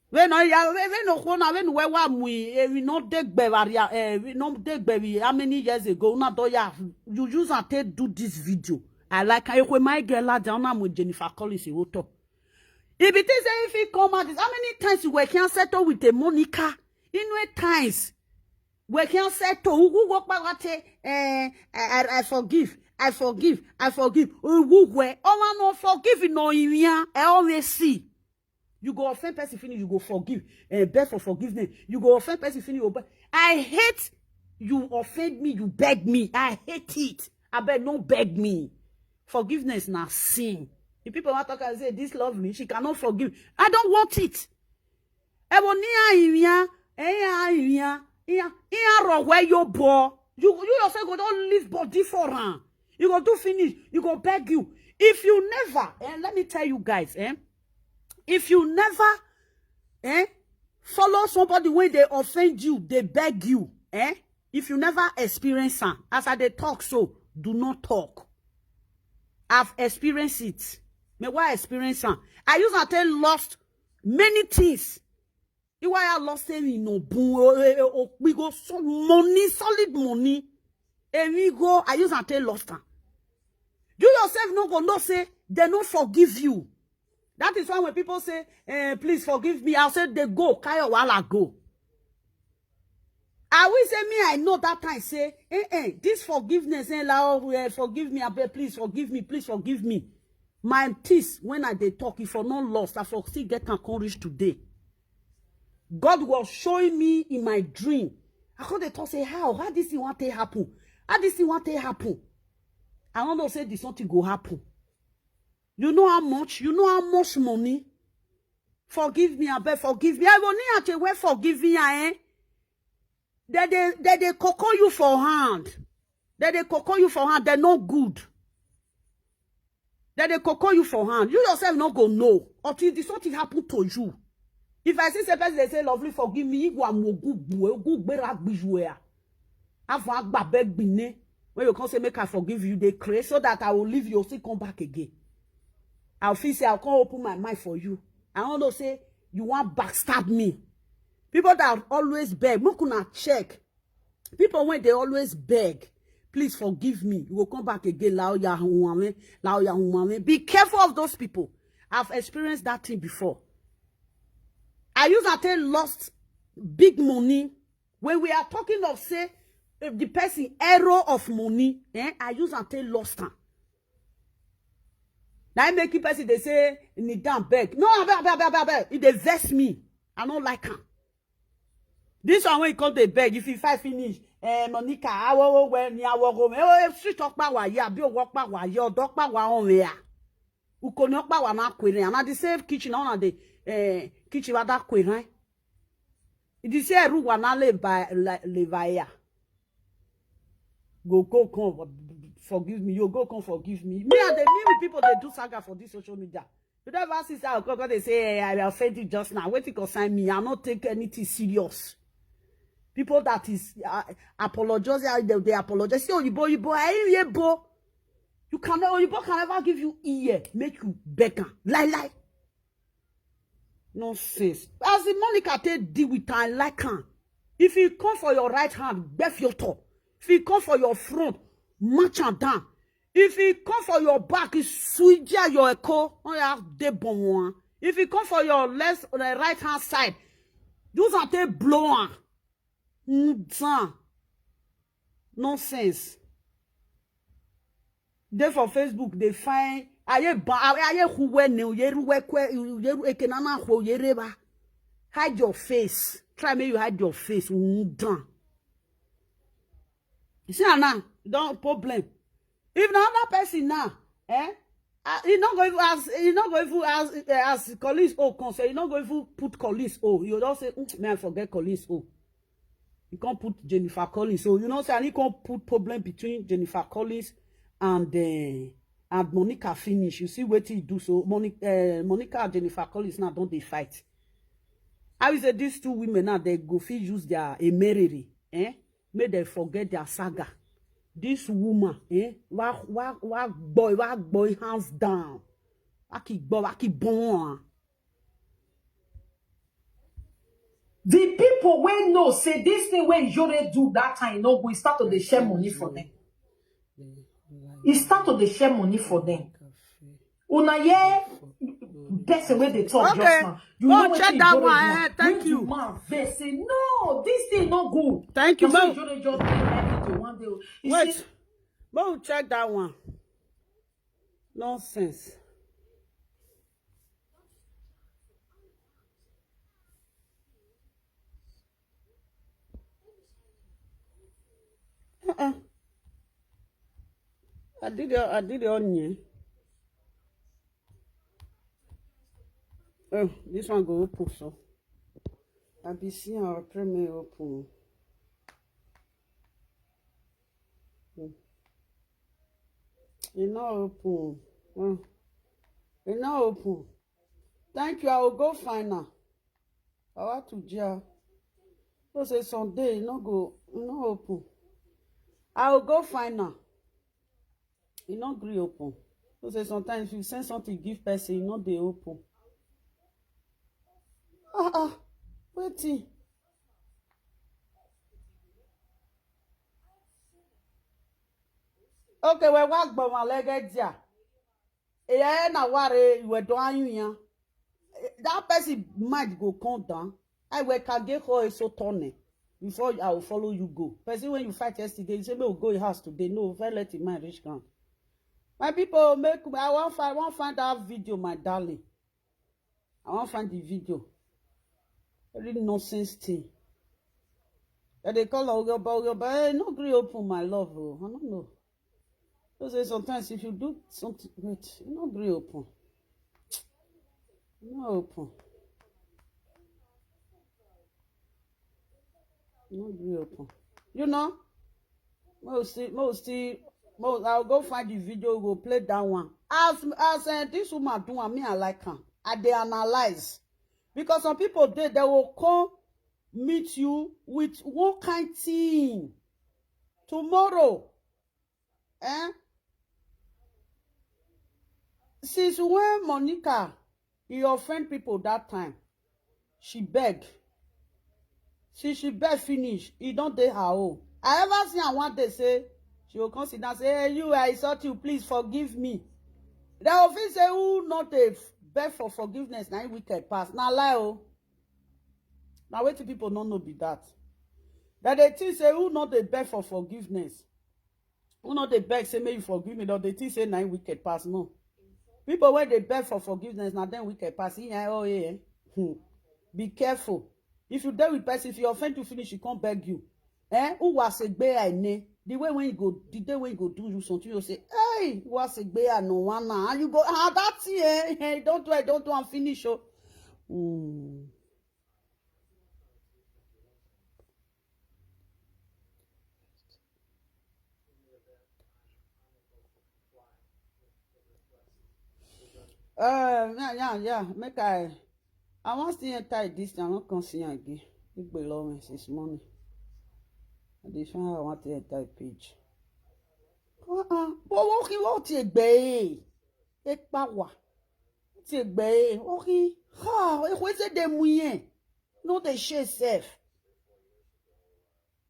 when I when no corner when we wa mui, eh, we not take Bavaria, eh, we not take Bavi. How many years ago? Una do ya you use and take do this video. I like I my girl la down with Jennifer Collins. Woto. If it is if he come out, how many times you were can settle with a Monica? You know times we can settle who go back and say, eh, I, I, I forgive, I forgive, I forgive. Who were? Oh, no forgive no inya. I always see. You go offend person finish, you go forgive. Eh, beg for forgiveness. You go offend person finish, you go beg. I hate you offend me, you beg me. I hate it. I beg, no beg me. Forgiveness na sin. If people want to talk and say this lovely, she cannot forgive. I don't want it. Ebo ni a inya, eh, a inya, iya, iya ro where you bo. You, you yourself go don't leave body for her. You go do finish. You go beg you. If you never, eh, let me tell you guys, eh, if you never, eh, follow somebody when they offend you, they beg you, eh, if you never experience am, as I dey talk so, do not talk. I've experienced it. Me why experience am? I use and tell lost many things. Iwaya lost any no boom. We go so money, solid money. And we go, I use and tell lost am. You yourself no go no say they no forgive you. That is why when people say, eh, please forgive me, I'll say they go, Kayo Wala go. I will say me, I know that time say, eh, eh, this forgiveness, eh, la, oh, eh, forgive me, I beg, please forgive me, please forgive me. My teeth, when I dey talk, if I not lost, I for still get and come reach today. God was showing me in my dream. I come dey talk say, how? How this thing want to happen? How this thing want to happen? I don't know say this something go happen. You know how much? You know how much money? Forgive me, I beg, forgive me. I go need to wait forgiving, eh? They, they, they, they cocoa you for hand. They, they cocoa you for hand. They're no good. They, they cocoa you for hand. You yourself not go know until this something happen to you. If I see say person they say, lovely, forgive me, you go and go, go, go, go, go, go, Afa agba beg bine. When you come say make I forgive you, they craze so that I will leave you, still come back again. I'll feel say I'll come open my mind for you. I don't know say you want backstab me. People that always beg, make una check. People when they always beg, please forgive me. You will come back again. Lao ya humame, lao ya humame. Be careful of those people. I've experienced that thing before. I use and take lost big money. When we are talking of say, if the person error of money, eh, I use and take lost am. Now I make the person they say kneel down beg. No, abeg, abeg, abeg, abeg, abeg. It dey vex me. I don't like am. This one when you come dey beg, if you fight finish, eh, Monica, awowo we ni awowo me. Oh, eh, street okpa wa ya, bi okpa wa ya, odokpa wa on ya. Ukoni okpa wa na kwere. And at the same kitchen, on the, eh, kitchen wa da kwere. It is here ru wa na le ba, le, le ba ya. Go, go, come, forgive me. You go, come, forgive me. Me and the me with people, they do saga for this social media. You never see how God, God, they say, hey, I offend you just now. Wait to concern me. I not take anything serious. People that is, uh, apologize, uh, they, they apologize. Say, oh, you boy, you boy, I ain't here, boy. You cannot, you boy can never give you ear, make you beg am. Lie, lie. Nonsense. As the Monica take deal with am, I like am. If he come for your right hand, gbef your top. If he come for your front, match am down. If he come for your back, he swija your echo. Oh yeah, dey bom one. If he come for your left, the right hand side, use am take blow am. Nzan. Nonsense. Dey for Facebook, they find aye ba aye huwe ne yeruwe kwe yeru ekenana ho yereba. Hide your face. Try make you hide your face. Nzan. You see am now, don't problem. If na another person now, eh? Uh, you not go even as you not go even as uh, as Collins O concern. You not go even put Collins O. You don't say, mm, may I forget Collins O. You can't put Jennifer Collins. So you know say I can't put problem between Jennifer Collins and uh, and Monica finish. You see what he do. So Monica, uh, Monica and Jennifer Collins now don't they fight. I will say these two women now they go fit use their emeriri, eh? Make them forget their saga. This woman, eh? Wa wa wa boy, wa boy hands down. Wa keep boy, wa keep born. The people wey know say this thing wey Yore do that time, no go, e start to dey share money for them. E start to dey share money for them. Una hear Person wey dey talk just now. You know wetin Ijore do? When the man vex say, "No, this thing no good." Thank you. That's why Ijore just dey like it one day. Wait. Make we check that one. Nonsense. Uh-uh. I did it, I did it on you. Oh, this one go open so. I be seeing our premier open. Hmm. E no open. Hmm. E no open. Thank you. I will go find her. I want to jail. No say Sunday, e no go, e no open. I will go find her. E no gree open. No say sometimes if you send something give person, e no dey open. Ah ah, wetin? Okay, we wa gbọmọ lẹgẹ dia. Eya na ware iwe don anyunya. That person mind go come down. I we can get her so turn before I will follow you go. Person when you fight yesterday, you say, "Make we go your house today." No, if I let him mind reach ground. My people, make I wan find, wan find that video, my darling. I wan find the video. Very nonsense thing. That they call Oyoba, Oyoba. Hey, no gree open, my love. Oh. I don't know. So say sometimes if you do something, wait, e no gree open. E no open. E no gree open. You know? Mo see, mo see, mo, I'll go find the video, go play that one. As as uh, this woman do am, me I like am. I dey analyze. Because some people dey, they will come meet you with one kind thing. Tomorrow, eh? Since when Monica, your friend people that time, she beg. Since she beg finish, e don dey her own. I ever see am one day say, she go come sit down say, "Hey, you, I insult you, please forgive me." They go fit say, "Who not dey beg for forgiveness, na him wicked pass." Na lie o. Na wetin people no know be that. That they think say who not dey beg for forgiveness. Who not dey beg say, "May you forgive me," though they think say na him wicked pass, no. People wey dey beg for forgiveness, na dem wicked pass. Yeah, oh yeah. Hmm. Be careful. If you dey with person, if you offend you finish, you come beg you. Eh? Who was a bear ne? The way when you go, the day when you go do you something, you say, "Hey, who was a bear no one now?" And you go, "Ah, that's it, eh? Eh, don't do it, don't do and finish." Oh. Hmm. Uh, yeah, yeah, yeah. Make I, I wan still enter this thing. I wan come see am again. Igbe love me since morning. I dey find how I wan take enter the page. Uh-uh. But what you want to be? Epawa. Ti gbe. Okay. Ha, we say dem muyen. No dey share self.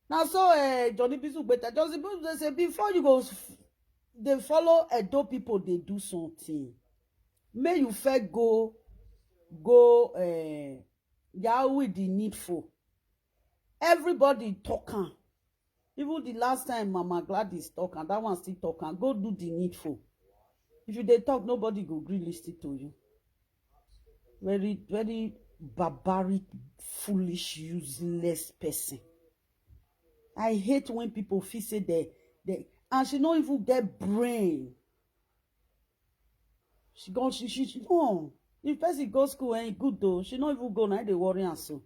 Na so, eh, Johnny Bisu Gbeta. Johnny Bisu dey say before you go f-, dey follow Edo people dey do something, make you first go, go, eh, Yahoo with the needful. Everybody talk am. Even the last time Mama Gladys talk am, that one still talk am. Go do the needful. If you dey talk, nobody go gree listen to you. Very, very barbaric, foolish, useless person. I hate when people feel say they, they, and she no even get brain. She go, she, she, she, oh, if person go school and e good though, she no even go, na dey worry am so.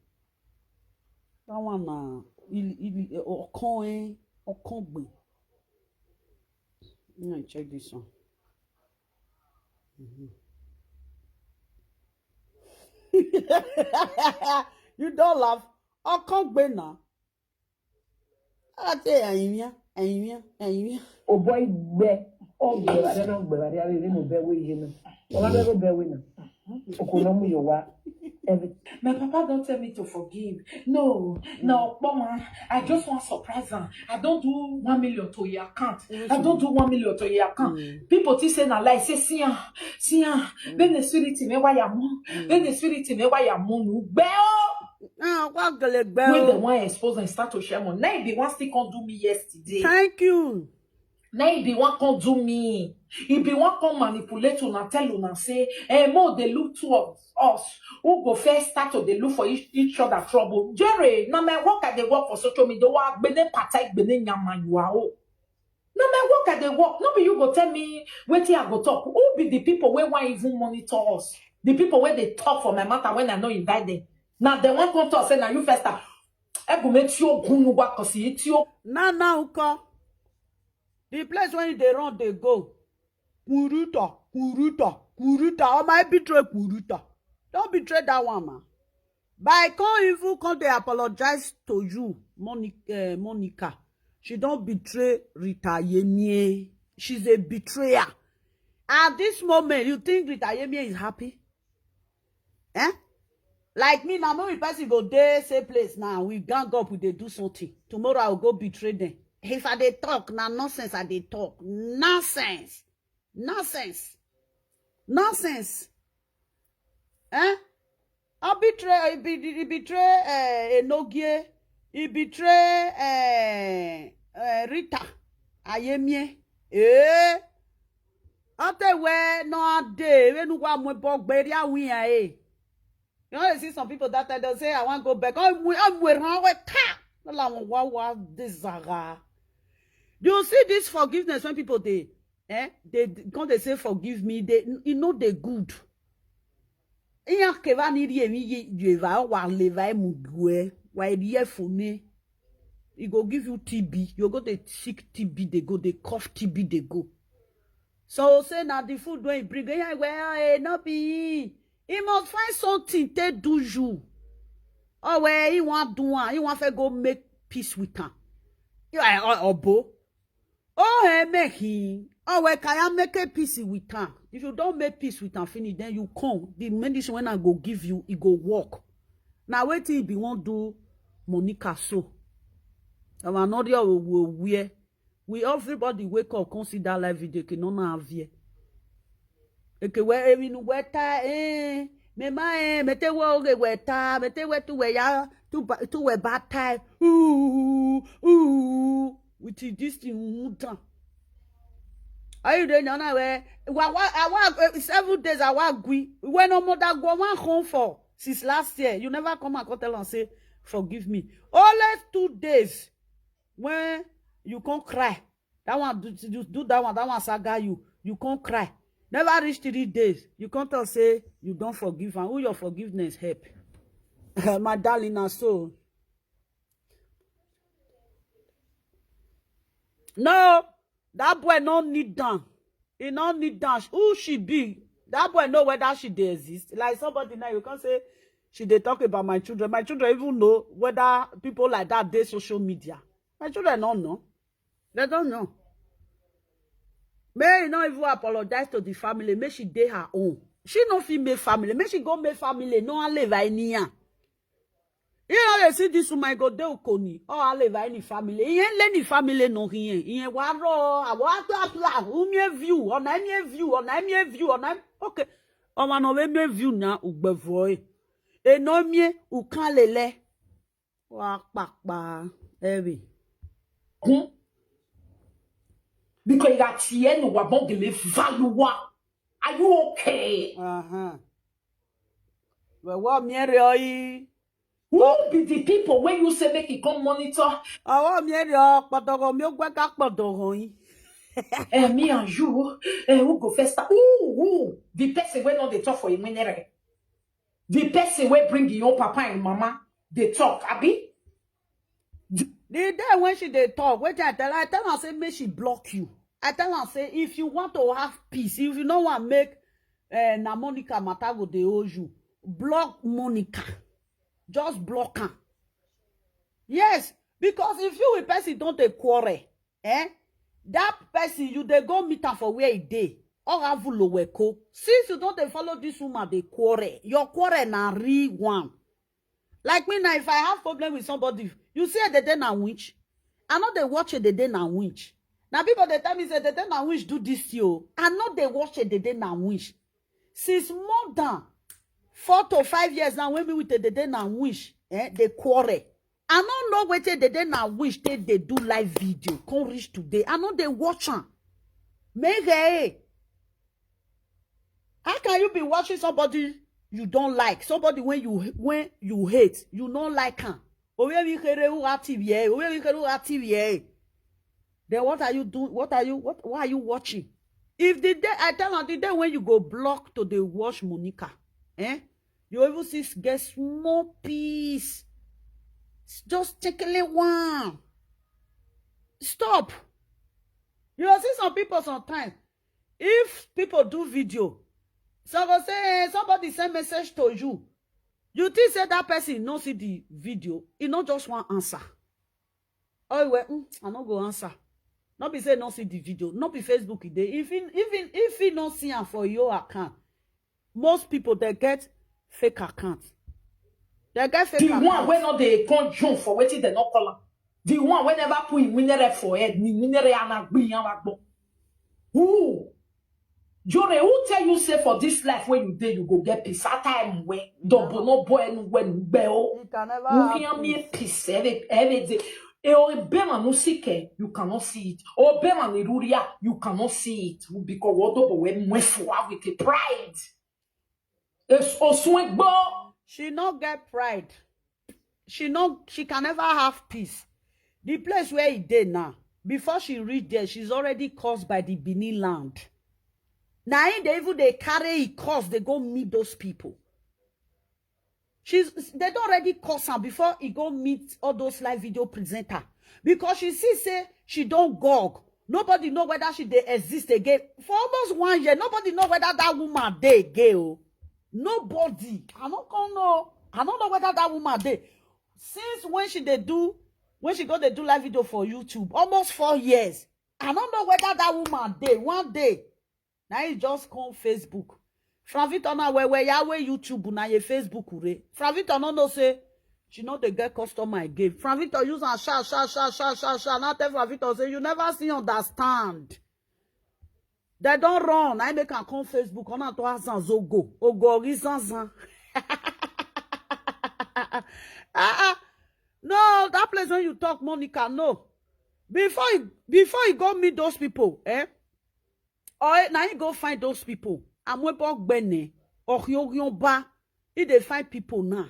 That one na, ili, ili, eh, ọkàn, eh, ọkàn gbe. Let me check this one. Mm-hmm. You don't laugh. Ọkàn gbe na. Ate, ayimia, ayimia, ayimia. O boy gbe. O gbe, I don't know, gbe, I don't know, be we, you know. O ma be, be we, no. O ko no mu yo wa. Every- My papa don't tell me to forgive. No, no, Mama, I just want surprise am. I don't do one million to your account. I don't do one million to your account. People think say na lie. Say, "See am, see am." Then the spirit me why am. Then the spirit me why am. Bell. Ah, what gele When the bell? One expose and start to share money. Now he be one still come do me yesterday. Thank you. Now he be one come do me. He be one come manipulate una, tell una say, "Eh, mo they look two of us who go first start to they look for each, each other trouble." Jerry, now my work at the work for social media. Wa gbene patai gbene nyama you are. Oh, now my work at the work. No be you go tell me wetin I go talk. Who be the people where why even monitor us? The people where they talk for my matter when I no invite them. Now they want come talk say now you first start. Ego me ti ogun wa kosi ti o. Now now ko. The place when they run, they go. Kuruta, kuruta, kuruta. Oh my, betray kuruta. Don't betray that one, man. But I can't even come they apologize to you, Monica. Uh, Monica. She don't betray Rita Yemie. She's a betrayer. At this moment, you think Rita Yemie is happy? Eh? Like me now, maybe person go there, same place now. We gang up, we they do something. Tomorrow I'll go betray them. If I they talk, now nonsense I they talk. Nonsense. Nonsense. Nonsense. Eh? I betray, I be, I betray uh, Enogie. I betray uh, uh, Rita Ayemie. Eh? After where no a day, when you want more bog, baby, I win. Eh? You know, you see some people that time they'll say, "I want to go back." Oh, we, oh, we run away. Ta! No, la, wa, wa, this zaga. Do you see this forgiveness when people they, eh? They come, they say, "Forgive me." They, you know, they good. Iya keva ni ri emi ye, ye va wa le va mu gue. Wa ri e fo ne. He go give you T B. You go they sick T B, they go, they cough T B, they go. So say now the food when he bring, yeah, well, eh, not be. He must find something to do you. Oh, well, he want do one. He want to go make peace with her. You are obo. Oh, hey, make him. Oh, well, can I make a peace with her? If you don't make peace with her, finish, then you come. The medicine when I go give you, it go work. Now wait till he be won't do Monica so. Our another will wear. We everybody wake up, come see that live video, can no na vie. Eke we evi nu we ta eh. Me ma eh, me te we oge we ta, me te we tu we ya, tu ba, tu we ba ta. Ooh, ooh. With this thing, ooh, down. Are you doing now? We wa wa awa eh, seven days awa gui. When no mother go one home for since last year, you never come and come tell and say forgive me. Only two days when you can't cry. That one do, do, do that one, that one saga you. You can't cry. Never reach three days. You can't tell say you don't forgive and who your forgiveness help. My darling, na so. No, that boy no need down. He no need down. Who she be? That boy know whether she dey exist. Like somebody now, you can't say she dey talk about my children. My children even know whether people like that dey social media. My children don't know. They don't know. May he not even apologize to the family. May she dey her own. She no fit make family. May she go make family. No one live any year. You know they see this woman go dey Okoni. Oh, I live any family. He ain't any family no he ain't. He ain't waro. I want to apply. Who me view? On any view? On any view? On any... Okay. On one of any view now. Ugbevoi. E no me ukalele. Wa papa. Evi. Kun. Because you got T N wa bongele valuwa. Are you okay? Uh-huh. Well, what me oi? Who be the people when you say make it come monitor? Awo mi ri o podogo mi o gwe ka podogo yin. Eh, me and you, eh, who go first? Who, who? The person wey no dey talk for a minute. The person wey bring your papa and mama dey talk, abi? The day when she dey talk, wetin I tell her, I tell her say make she block you. I tell her say if you want to have peace, if you no want make uh, na Monica matter go dey hold you, block Monica. Just block her. Yes, because if you with person don't dey quarrel, eh? That person you dey go meet am for where he dey. Oga Vulo Weko. Since you don't dey follow this woman, dey quarrel. Your quarrel na real one. Like me now, if I have problem with somebody, you see, they dey na winch. I know they watch it, they dey na winch. Now people they tell me say they dey na winch do this yo. I know they watch it, they dey na winch. Since more than four to five years now, when me with the dey na winch, eh, they quarrel. I don't know what they dey na winch they, they do live video. Come reach today. I know they watch am. Make eh. How can you be watching somebody you don't like, somebody when you when you hate, you don't like him? Owe mi kere u active here, owe mi kere u active here. Then what are you doing? What are you what why are you watching? If the day I tell her the day when you go block to the watch Monica, eh? You even see get small piece. Just take a little one. Stop. You will see some people sometimes. If people do video, so go say eh, somebody send message to you. You think say that person no see the video, he not just one answer. Oh well, mm, I no go answer. Not be say no see the video, not be Facebook e dey. If he, even if he not see am for your account, most people they get fake account. They get fake The account. One wey no dey come June for wetin dem no call am. The one wey never put him mineral for head, ni mineral and agbi yan wa gbọ. Who? Jore, who tell you say for this life when you dey you go get peace? Ata em we, double no boy nu we nu gbe o. It can never Who hear happen. Me peace every every day. E o be man no sike, you cannot see it. O be man iruria, you cannot see it. Because what double we mwe fwa with a pride. It's oswegbo. She not get pride. She not she can never have peace. The place where he dey now, before she reach there, she's already caused by the Benin land. Now in they even they carry he cause they go meet those people. She's they don't already cause her before he go meet all those live video presenter. Because she see say she don't gog. Nobody know whether she they exist again. For almost one year, nobody know whether that woman dey again. Oh. Nobody. I don't come know. I don't know whether that woman dey. Since when she they do, when she go they do live video for YouTube, almost four years. I don't know whether that woman dey. One day, now he just come Facebook. Franvito na we we ya we YouTube na ye Facebook re. Franvito no no say she no dey get customer again. Franvito use and sha sha sha sha sha sha. Now tell Franvito say you never see understand. They don't run. I make am come Facebook. Come out to Azan Zogo. Ogori Zanzan. Ah, ah. No, that place when you talk, Monica, no. Before you before you go meet those people, eh? Or now you go find those people. Amwebo Gbene, Ohioba. If they find people now.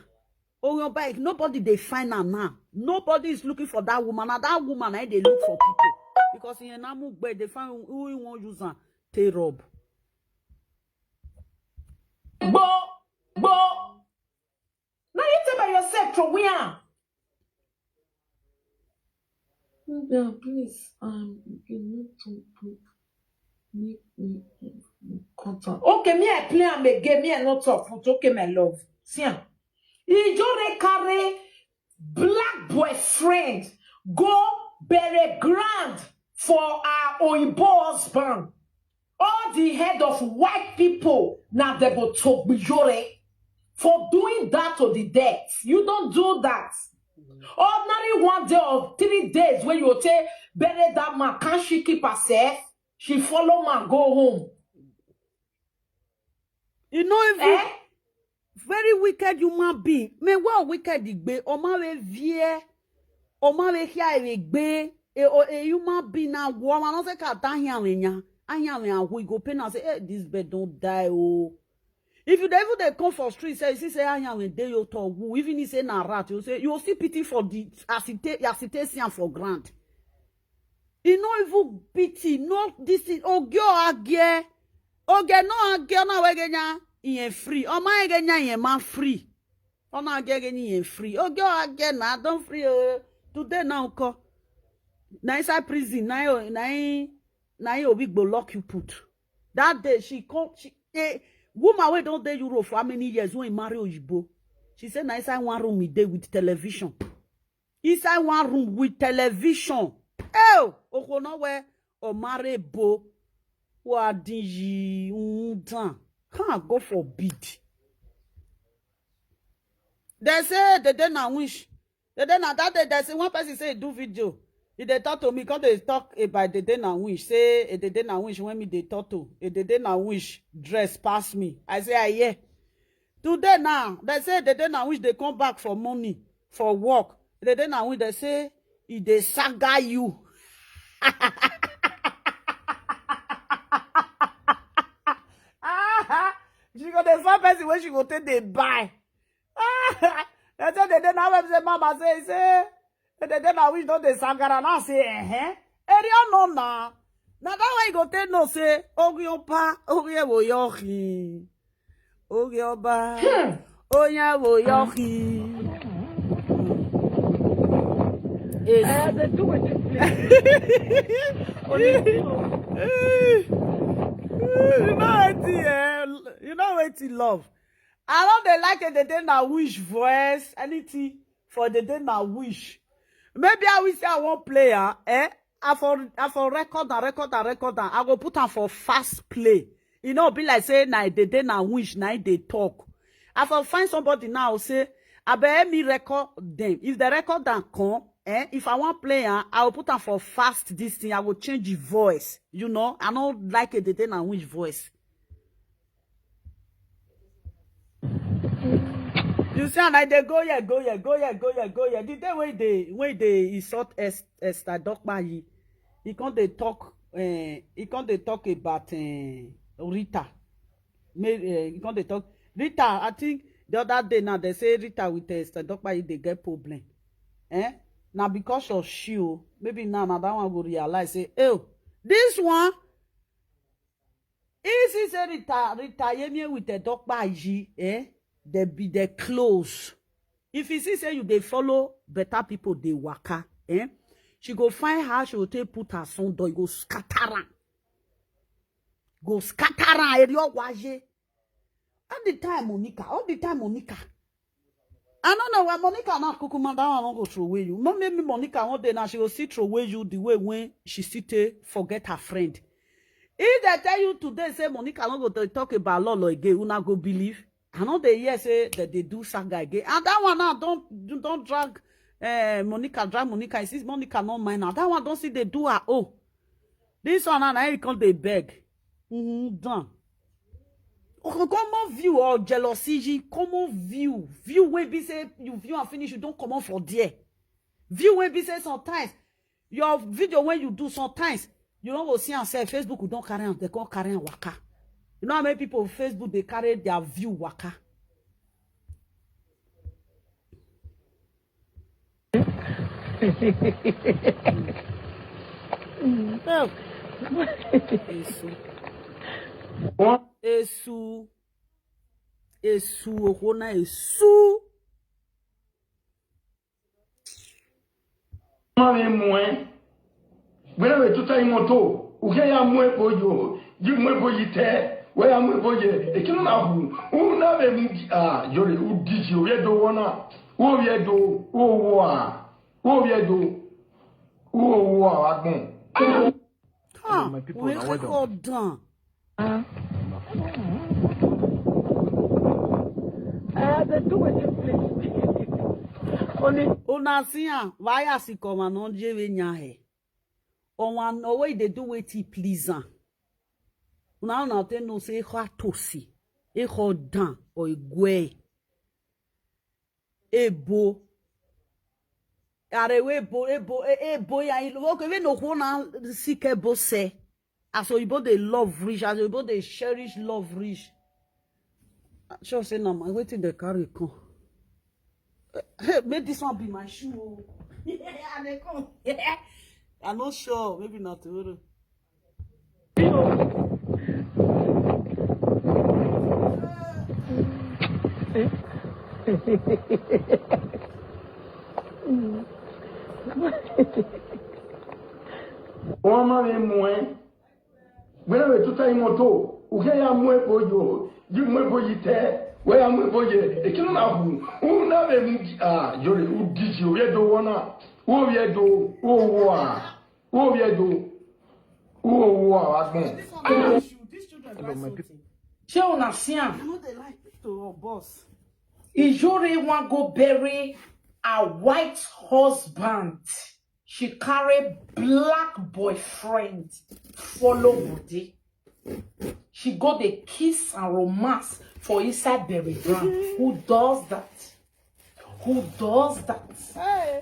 Ohioba, if nobody they find her now. Nobody is looking for that woman. Now that woman, I they look for people. Because in Namu Gbe, they find who you want use and take rob. Gbo, gbo. Now you tell by yourself to where? Yeah, please, um, you need to put make me contact. Okay, me I play am again. Me I not talk put. Okay, my love. See am. Ijore carry black boyfriend go bury ground for her Oyibo husband. All the head of white people now they go to Bijore for doing that to the death. You don't do that. Ordinary one day or three days when you say bury that man, can't she keep herself? She follow man go home. You know if Eh? Very wicked human being. Me well wicked igbe. Oma we vie. Oma we hia we gbe. E o a human being na wo ma no se ka ta hia we nya. Ahia we ahu go pay na say, hey, this bird don't die oh. If you dey even dey come for street, say you see say ahia we dey you talk who. Even if say na rat, you say you see pity for the as it take as it take see am for ground. E no even pity, no this thing. Ogio agie. Oge no agie na wege nya iye free. Oma ege nya iye ma free. Ona age ege ni iye free. Ogio agie na don free oh. Today now ko. Na inside prison na yo na him- na him Obi go lock you put. That day she come she a woman wey don dey Europe for how many years when marry Oyibo. She say na inside one room e dey with television. Inside one room with television. Oh, Okonowe Omarebo. Who are these? Undan. Can't go forbid. They say the day na wish. The day na that day, they say one person say do video. If they talk to me, come they talk about the day na wish. Say eh, the day na wish when me they talk to. Eh, the day na wish dress pass me. I say I hear. Today now, they say the day na wish they come back for money, for work. The day na wish they say if they saga you. Ah, she go the first person when she go take they buy. Ah, they say the day na wish say mama say say the day na wish don dey sangara now say eh eh. Area no na. Na that way you go take no say ogi opa ogi ewo yohi. Ogi oba. Oya wo yohi. Yes. Eh, they do it, please. Only you know what eh? You know what love. I don't they like it, the day na wish voice, anything for the day na wish. Maybe I will say I want player, eh? I for I for record and record and record and I go put am for fast play. E no be like say na the day na wish na im dey talk. I for find somebody now say abeg help me record them. If the record am come, eh, if I wan play am, I go put am for fast this thing. I go change the voice. You know, I no like it, the day na wish voice. You see, and I dey go here, go here, go here, go here, go here. The day wey dey wey dey insult Es- Esther Dokpayi, he come dey talk. Uh, he come dey talk about uh, Rita. May, uh, he come dey talk Rita. I think the other day now they say Rita with uh, Esther Dokpayi they get problem. Eh? Now because of she, oh, maybe now now that one go realize say, oh, this one If she say Rita Rita Yemie with the Dokpayi, eh, they be the close. If you see say you dey follow better people dey waka, eh, she go find how she go take put her son door, go scatter am, go scatter am. Eri owaye. All the time Monica, all the time Monica. I don't know why Monica now kukuma that one no go throw away you. No maybe Monica one day now she go still throw away you the way when she still take forget her friend. If they tell you today say Monica no go dey talk about Lolo again, una go believe. I know they hear say that they do saga again. And that one now don't don't drag uh, Monica, drag Monica. Since Monica not mine now, that one don't see they do her oh. This one now, now he come they beg. Mm-hmm, done. Okay, come on view or jealousy, come on view. View wey be say you view and finish, you don't come on for there. View wey be say sometimes your video when you do sometimes you don't go see and say Facebook will don't carry am, they can't carry am waka. You know how many people on Facebook they carry their view waka. Esu. Esu. Esu. Ohona esu. Mami mwe. Bwena we tuta imoto. Uke ya mwe boyo. Ji mwe boyi te. We ya mwe boye. Ekinu na hu. Una be mu ah yore udiji o ye do wona. O ye do. O wa. O ye do. O wa agbon. Ah, my people, we now well done. Done. Uh, they do what you please. Only una see am, why as he come and not jere nya he. On one no way they do what he please am. Una una tell no say how to see, e how down or e gwe. Ebo. Arewe ebo ebo e- ebo ya ilo. Okay, we no go na sike ebo se. As oyibo dey love rich, as oyibo dey cherish love rich. Sure say na my wetin dey carry come. Hey, make this one be my shoe o. I dey come. I no sure, maybe na tomorrow. Wọ́n máa ń mú ẹ́. Gbẹ́dọ̀ wẹ̀ tó táyé mọ́tò, òkè ya mú ẹ́ bójú, jí mú ẹ́ bójú tẹ́, wọ́n ya mú ẹ́ bójú, èkí ló náà hù, ó náà bẹ̀ mú, ah, yọ̀rẹ̀, ó dìjì, ó yẹ do wọ́n náà, ó yẹ do, ó wọ́ à, ó yẹ do. Who who are asking? This one na issue. These children buy something. Shey una see am? I know they like to or boss. Ijore wan go bury her white husband. She carry black boyfriend follow body. She go dey kiss and romance for inside bury ground. Who does that? Who does that? Hey,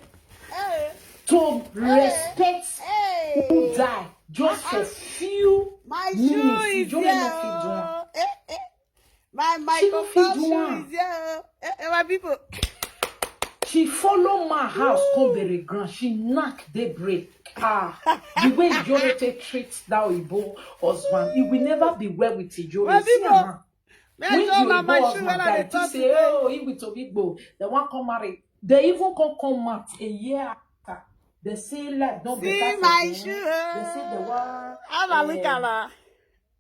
hey, To respect hey. Who die just for few My minutes? shoe is Ijore here. No fit do am. Oh. Eh, eh. My my She no fit do shoe am. Is here. Oh. Eh, eh, my people. She follow my house come bury ground. She knock daybreak. Ah, the way Ijore take treat that Igbo husband, it will never be well with Ijore. My See people, am now. Make When sure the na my Igbo shoe husband when I die, dey you talk say, today. "Oh, he with Tobi Igbo." They wan come marry. They even come come out a year after. They say life don See better my for shoe. Them. They say they want. How na look eh, at her?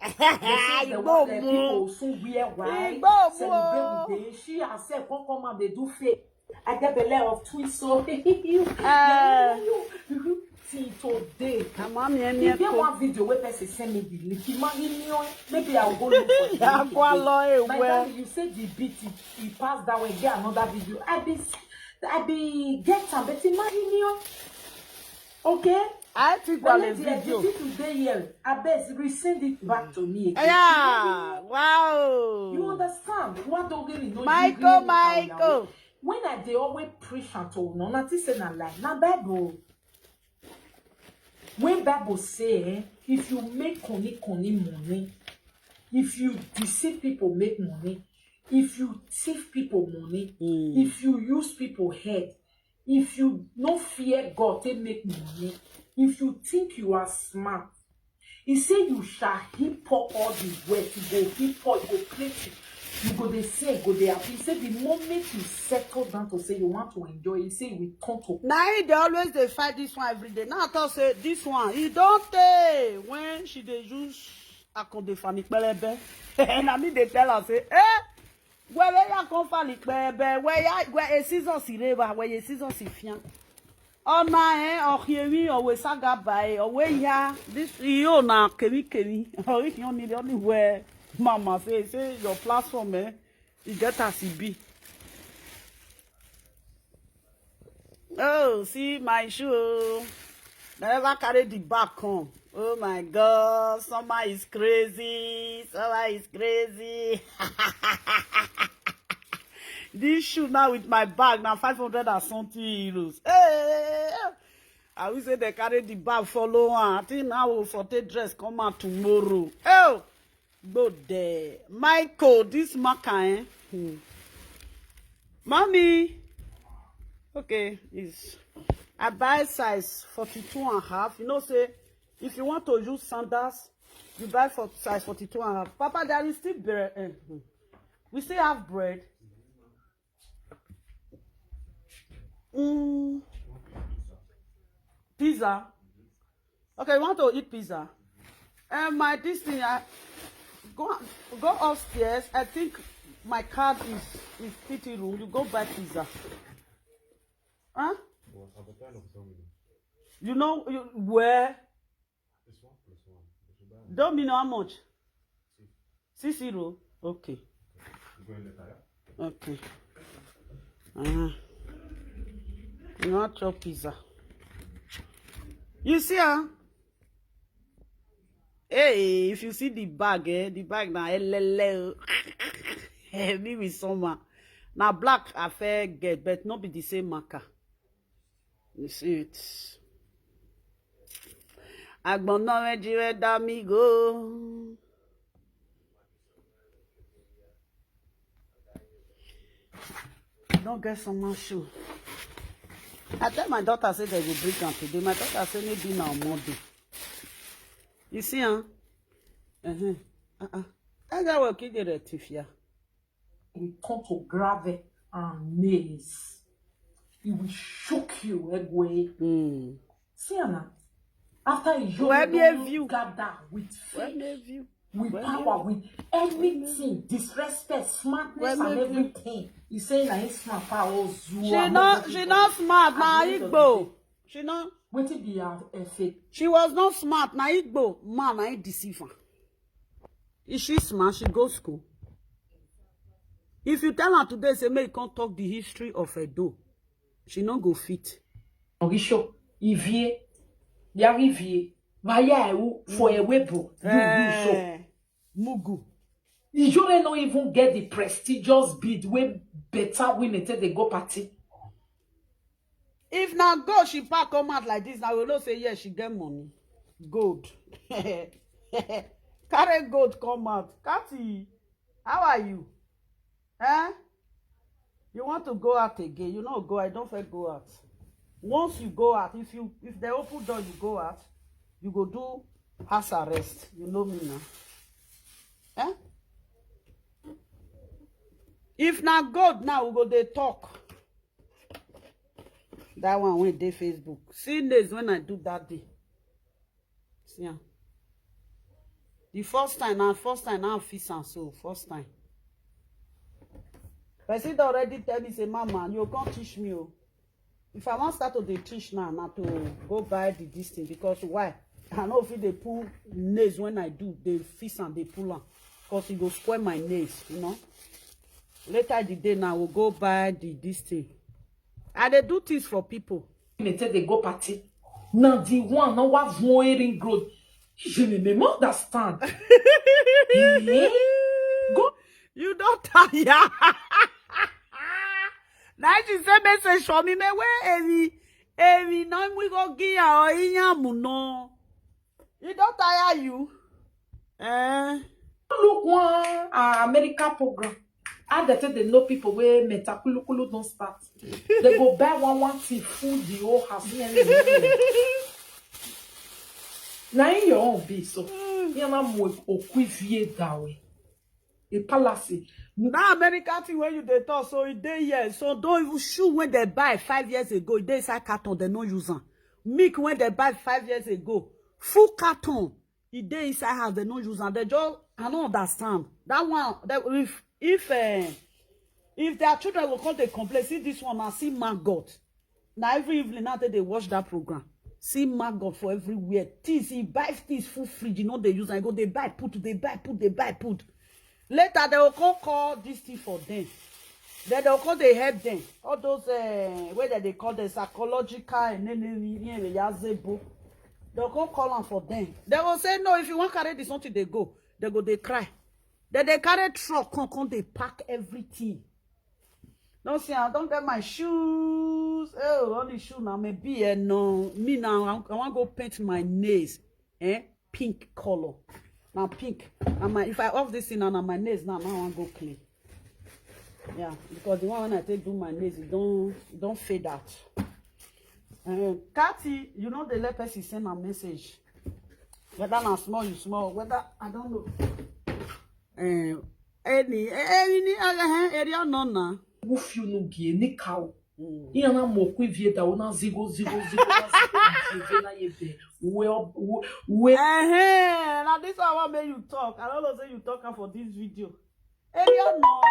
They say they Igbo want the mu. People soon wear white. Igbo mu. Celebrate with them. She herself come come and they do fake. I get belle of twins, so you, Eh. you, you, you, till today. Na mommy and If me. there one video where person send me the link, imagine me on. Maybe I'll go look for the link. Agwa Again. lo My ewe. darling, you said the beat it, it passed that way. Get another video. I be, I be get am, but imagine me on. Okay. I think But on a let the video. Executive today here. I beg resend it back to me again. Yeah. You Wow. Understand? What don't really know. Michael, Michael. When I dey always preach and to no, nothing say na lie. Na Bible. When Bible say, eh, if you make koni koni money, if you deceive people make money, if you thief people money, Mm. If you use people head, if you no fear God, they make money. If you think you are smart, he say you shall heap up all the wealth. You go heap up, you go plenty. You go dey say, go dey happy. He say the moment you settle down to say you want to enjoy, he say you will turn to. Na him dey always dey fight this one every day. Now I talk say this one, he don tey when she dey use Akonde Fani Pelebe. Na me dey tell her say, eh, where ya come Fani Pelebe, where ya, where a season si reba, where a season si fian. Ona eh, ohiemi, owe saga bai, owe ya. This you na kemi kemi. Owe you need anywhere. Mama say, say your platform eh, you get as e be. Oh, see my shoe. Oh. They never carry the bag come. Oh my God, summer is crazy. Summer is crazy. This shoe now with my bag now five hundred and something euros. Hey, I will say they carry the bag follow on. I think now we for take dress come out tomorrow. Oh, go there. Michael, this marker, eh? Hmm. Mommy. Okay, is I buy size forty-two and a half. You know, say if you want to use sandals, you buy for size forty-two and a half. Papa, there is still bread. Eh, hmm. We still have bread. Mm. Pizza. Okay, you want to eat pizza? And my this thing, I go go upstairs. I think my card is is fitting room. You go buy pizza. Huh? Well, I've applied for somebody. You know you where? It's one plus one. They should buy one. Domino, how much? Six zero. Okay. You go in later, yeah? Okay. Uh-huh. You want chop pizza? You see, huh? Hey, if you see the bag, eh, the bag na elele. Eh, me with summer. Now black affair get, but not be the same marker. You see it. Agbon no ready, ready, amigo. Don't get someone shoe. I tell my daughter say they will bring am today. My daughter say maybe now Monday. You see, huh? Uh-huh. Uh-uh. I got what kid the tifia. It turn to gravel and maize. It will shook you, Egwe. Mm. See, Anna, after you Where be a view? Gather with Where faith, may view? With Where power, may with anything, disrespect, smartness, Where and may view? Everything. He say na him smart power. She not, she not smart, na Igbo. She not. Wetin be her, her faith? She was not smart. Na Igbo man, na him deceive her. Is she smart? She go school. If you tell her today, say make you come talk the history of Edo, she no go fit. Orisho, Ivie, Yari Ivie, Maya Ewu, for a webo, you, you so. Eh, Mugu. Ijore no even get the prestigious bead wey better women take dey go party. If na gold she pack come out like this, na we know say yes, she get money. Gold. Carry gold come out. Cathy, how are you? Eh? You want to go out again? You no go, I don't fit go out. Once you go out, if you if they open door, you go out, you go do house arrest. You know me now. Eh? If na gold now, we go dey talk. That one wey dey Facebook. See nails when I do that day. See am. The first time, na first time, na fix am so, first time. Person don already tell me say, "Mama, you come teach me o." If I wan start to dey teach now, na to go buy the this thing, because why? I no fit dey pull nails when I do, dey fix am, dey pull am, because e go spoil my nails, you know. Later the day now, we go buy the this thing. I dey do things for people. Women take dey go party. Na the one na wa vun earring growth. Je ne me understand. Eh? Go You don tire. Na she say message for me, me wey eri eri na we go give her or iyamu no. You don tire you? Eh? Look one uh, American program. How they take they know people where metakulukulu don't start. They go buy one one thing, food the whole house. Me and you. Now in your own be so. You know mo okwi vie dawe. A palace. That American thing where you dey talk, so e dey here. So don't even shoe when they buy five years ago, e dey inside carton, they no use am. Milk when they buy five years ago, full carton, e dey inside house, they no use am. They just, I no understand. That one, that if if uh, if their children will come, they complain. See this one, I see maggot. Now every evening now they, they watch that program. See maggot for everywhere. Things he buy things full fridge, you know they use and go they buy put, they buy put, they buy put. Later they will come call this thing for them. Then they'll come they help them. All those uh, where that they call them psychological and then they will come call them for them. They will say no, if you want carry this something they go, they go they cry. Then they carry truck come come they pack everything. No see, I don't get my shoes. Oh, only shoe now maybe eh, no. Me now, I, I want go paint my nails. Eh? Pink color. Now pink. And my if I off this thing now, now my nails now, now I want go clean. Yeah, because the one when I take do my nails, it don't it don't fade out. Uh, Cathy, you know the let person send a message. Whether na small you small, whether I don't know. Eh, any any other hand area no na. Who feel no give any cow? Ihe na mo kwi vie da una zigo zigo zigo na zigo na zigo na yebe. We we we. Eh, now this one I want make you talk. I don't know say you talk am for this video. Area no.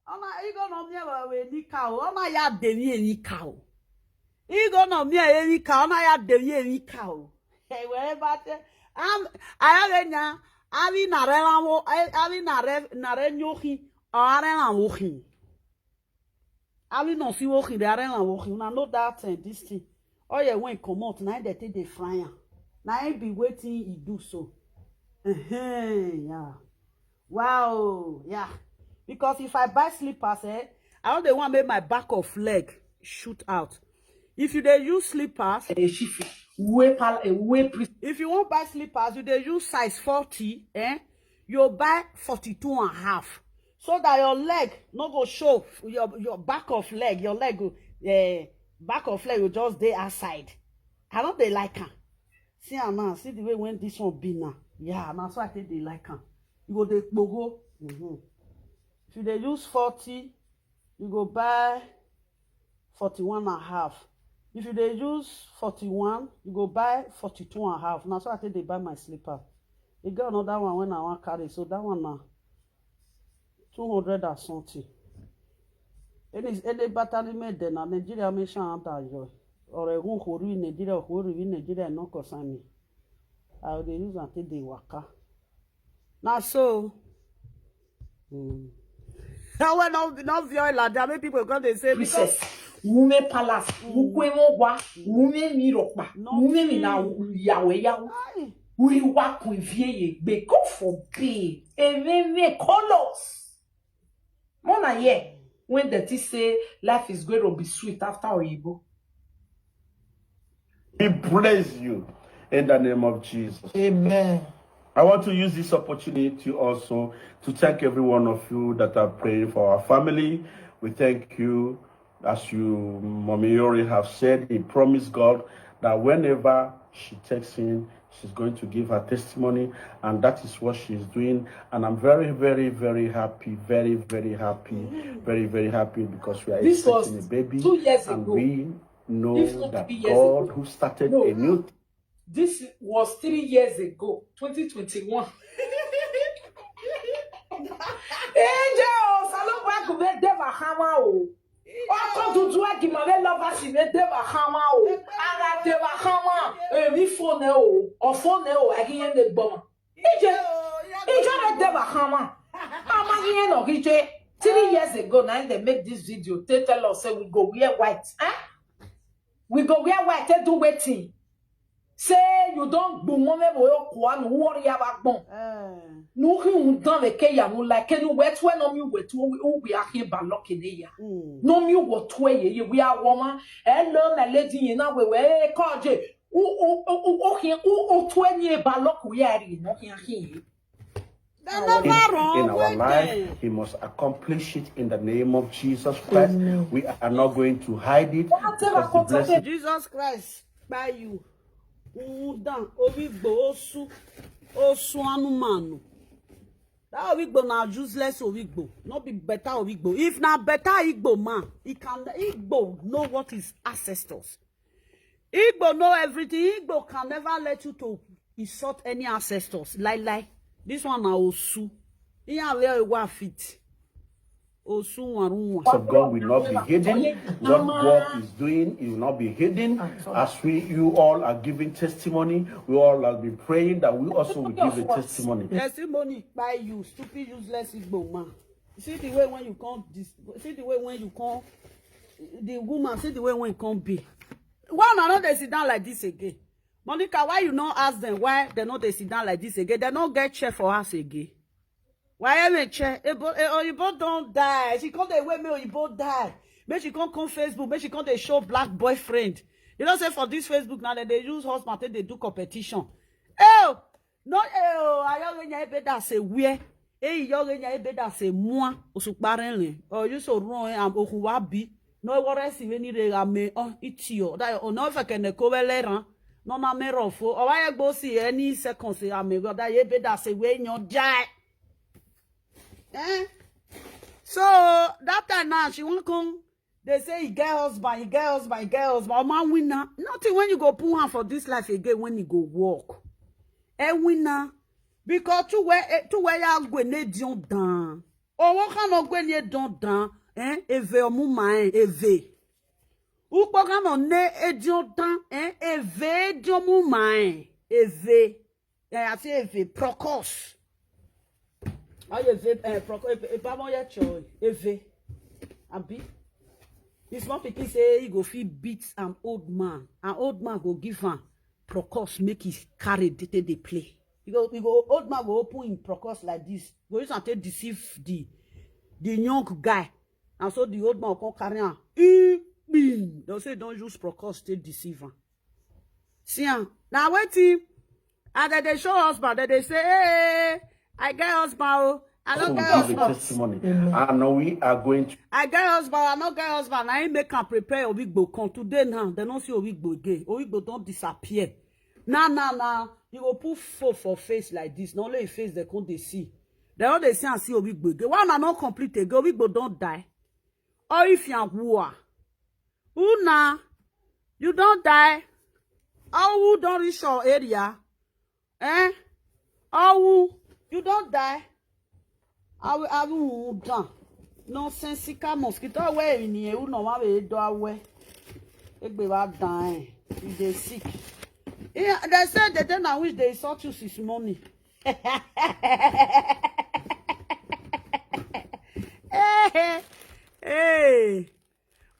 Ona igo no mi ewa we ni cow. Ona ya de mi ni cow. Igo no mi e ni cow. Ona ya de mi ni cow. Hey, wherever te am I have nya. Avi na re la wo. Avi na re na re nyohi. Are la wo hin. Avi no si wo hin. Are la wo hin. Una know that uh, this thing. Oh yeah, when comot na they take dey fry am. Na him be wetin he do so. Uh-huh, yeah. Wow, yeah. Because if I buy slippers, eh, I don't want make my back of leg shoot out. If you dey use slippers, A shifi. We pal we pri. If you wan buy slippers, you dey use size forty, eh? You buy forty-two and half. So that your leg no go show your your back of leg, your leg go eh, back of leg go just dey outside. I no dey like am. See am now, see the way when this one be now. Yeah, na so I take dey like am. You go dey kpogo. Mm-hmm. If you dey use forty, you go buy forty-one and half. If you dey use forty-one, you go buy forty-two and half. Na so I take dey buy my slipper. E get another one when I wan carry, so that one na two hundred and something. Any any battery made there na Nigeria make sure I enter enjoy. Or a go hori Nigeria, hori Nigeria, no concern me. I dey use am take dey waka. Na so. Mm. That one no, no view like that. Make people come dey say because Princess, Women Palace, Ukwe Mogwa, Women Miropa, Women Mina Yawe Yawe, Aye. We Wakun Vieye, be God forbid, Ememe Kolos. Mona here, when the thing say life is going to be sweet after Oyibo. We praise you in the name of Jesus. Amen. I want to use this opportunity also to thank every one of you that are praying for our family. We thank you. As you, Mommy Yori, have said, he promised God that whenever she texts in, she's going to give her testimony, and that is what she's doing. And I'm very, very, very happy, very, very happy, very, very happy because we are This was expecting a baby, two years and ago. We know If not that three years God ago. who started No. A new This was three years ago, twenty twenty-one. Angel, Saloba Gube Deva Hama o. Ọkọ tuntun ẹgbìmọ̀ rẹ lọ́ba sì rẹ Deva Hama o. Ara Deva Hama, èmi fóònù o, ọ̀fóònù o, ẹ̀yìn ẹ̀ gbọ́n. Ije, ije rẹ Deva Hama. Ama ihe nọ gije. Three years ago, now they make this video. They tell us say we go wear white. Eh? We go wear white, they do waiting. Say you don't boom on me, boy, or kuan, worry about bon. Eh. No, he won't done the K, ya no like any wet when no me wet, who we are here by luck in the year. Mm. No me what way ye, we are woman. Hello, my lady, you know, we were called ye. Who, who, who, who, who, who, who, twenty by luck we are in, not here, here. They never run In our with life, them. he must accomplish it in the name of Jesus Christ. We are not going to hide it because the blessing Jesus Christ, by you. Udan, Owigbo, Osu, Osu Anumanu. That Owigbo na useless Owigbo. Not be better Owigbo. If na better Igbo man, he can Igbo know what is ancestors. Igbo know everything. Igbo can never let you to insult any ancestors. Lie, lie. This one na Osu. He have where you fit. Osu Warunwa. Of God will not be hidden. What God is doing, it will not be hidden. As we, you all are giving testimony, we all have been praying that we also will give a testimony. Testimony by you, stupid, useless Igbo man. See the way when you come, dis- see the way when you come, the woman, see the way when you come be. Why una no dey sit down like this again? Monica, why you no ask them why they no dey sit down like this again? They no get chair for us again. Why am I chair? Ebo, eh, Oyibo don die. She come dey wait me Oyibo die. Make she come come Facebook. Make she come dey show black boyfriend. You know say for this Facebook now that they use husband take dey do competition. Oh, no, oh, I already ebe that say where. Hey, you already ebe that say mua. Osukparele. Oh, you so wrong. I'm Okuwabi. No, what else? Even they are me. Oh, it's you. That, oh, no, if I can go well later. No, na me rough. Oh, I go see any second say I'm a brother. Ebe that say where you die. Eh? So that time now she won't come. They say he get husband, he get husband, he get husband. Oh, man, winner. Nothing when you go put hand for this life again when you go work. Eh, winner. Because two way, eh, two way ya gwe ne dion dan. Owo kan no gwe ne dion dan. Eh, eve omu ma eh, eve. Upo kan no ne e dion dan. Eh, eve dion mu ma eh, eve. Eh, I say eve, Procos. How you say, eh, Procos, eh, eh, pardon, yeah, choy, eve. Abi. This one pikin say he go fit beat an old man. An old man go give am Procos make he carry dey take dey play. You go, you go, old man go open him Procos like this. Go use am take deceive the, the young guy. And so the old man come carry am. Ee, bing. They say don't use Procos take deceive am. See am. Now waiting. And then they show husband. Then they say, hey, I get husband. Oh. I So don't we get give a husband. Testimony. And now we are going to I get husband, I no get husband. I ain't make am prepare Owigbo come. Today now, they don't see Owigbo again. Owigbo don't disappear. Now, now, now, you go put four for face like this. Not only face they come they see. They all they see and see Owigbo again. Why una not complete again? Owigbo don't die. Or if you are who are? Who now? You don't die. How who don't reach your area? Eh? How who? You don't die. I will, I will down. Nonsensical mosquito. Where in here? Who no one will do away? Egbe wa dying. You dey sick. Yeah, they said the day na which they insult you since morning. Hey, hey.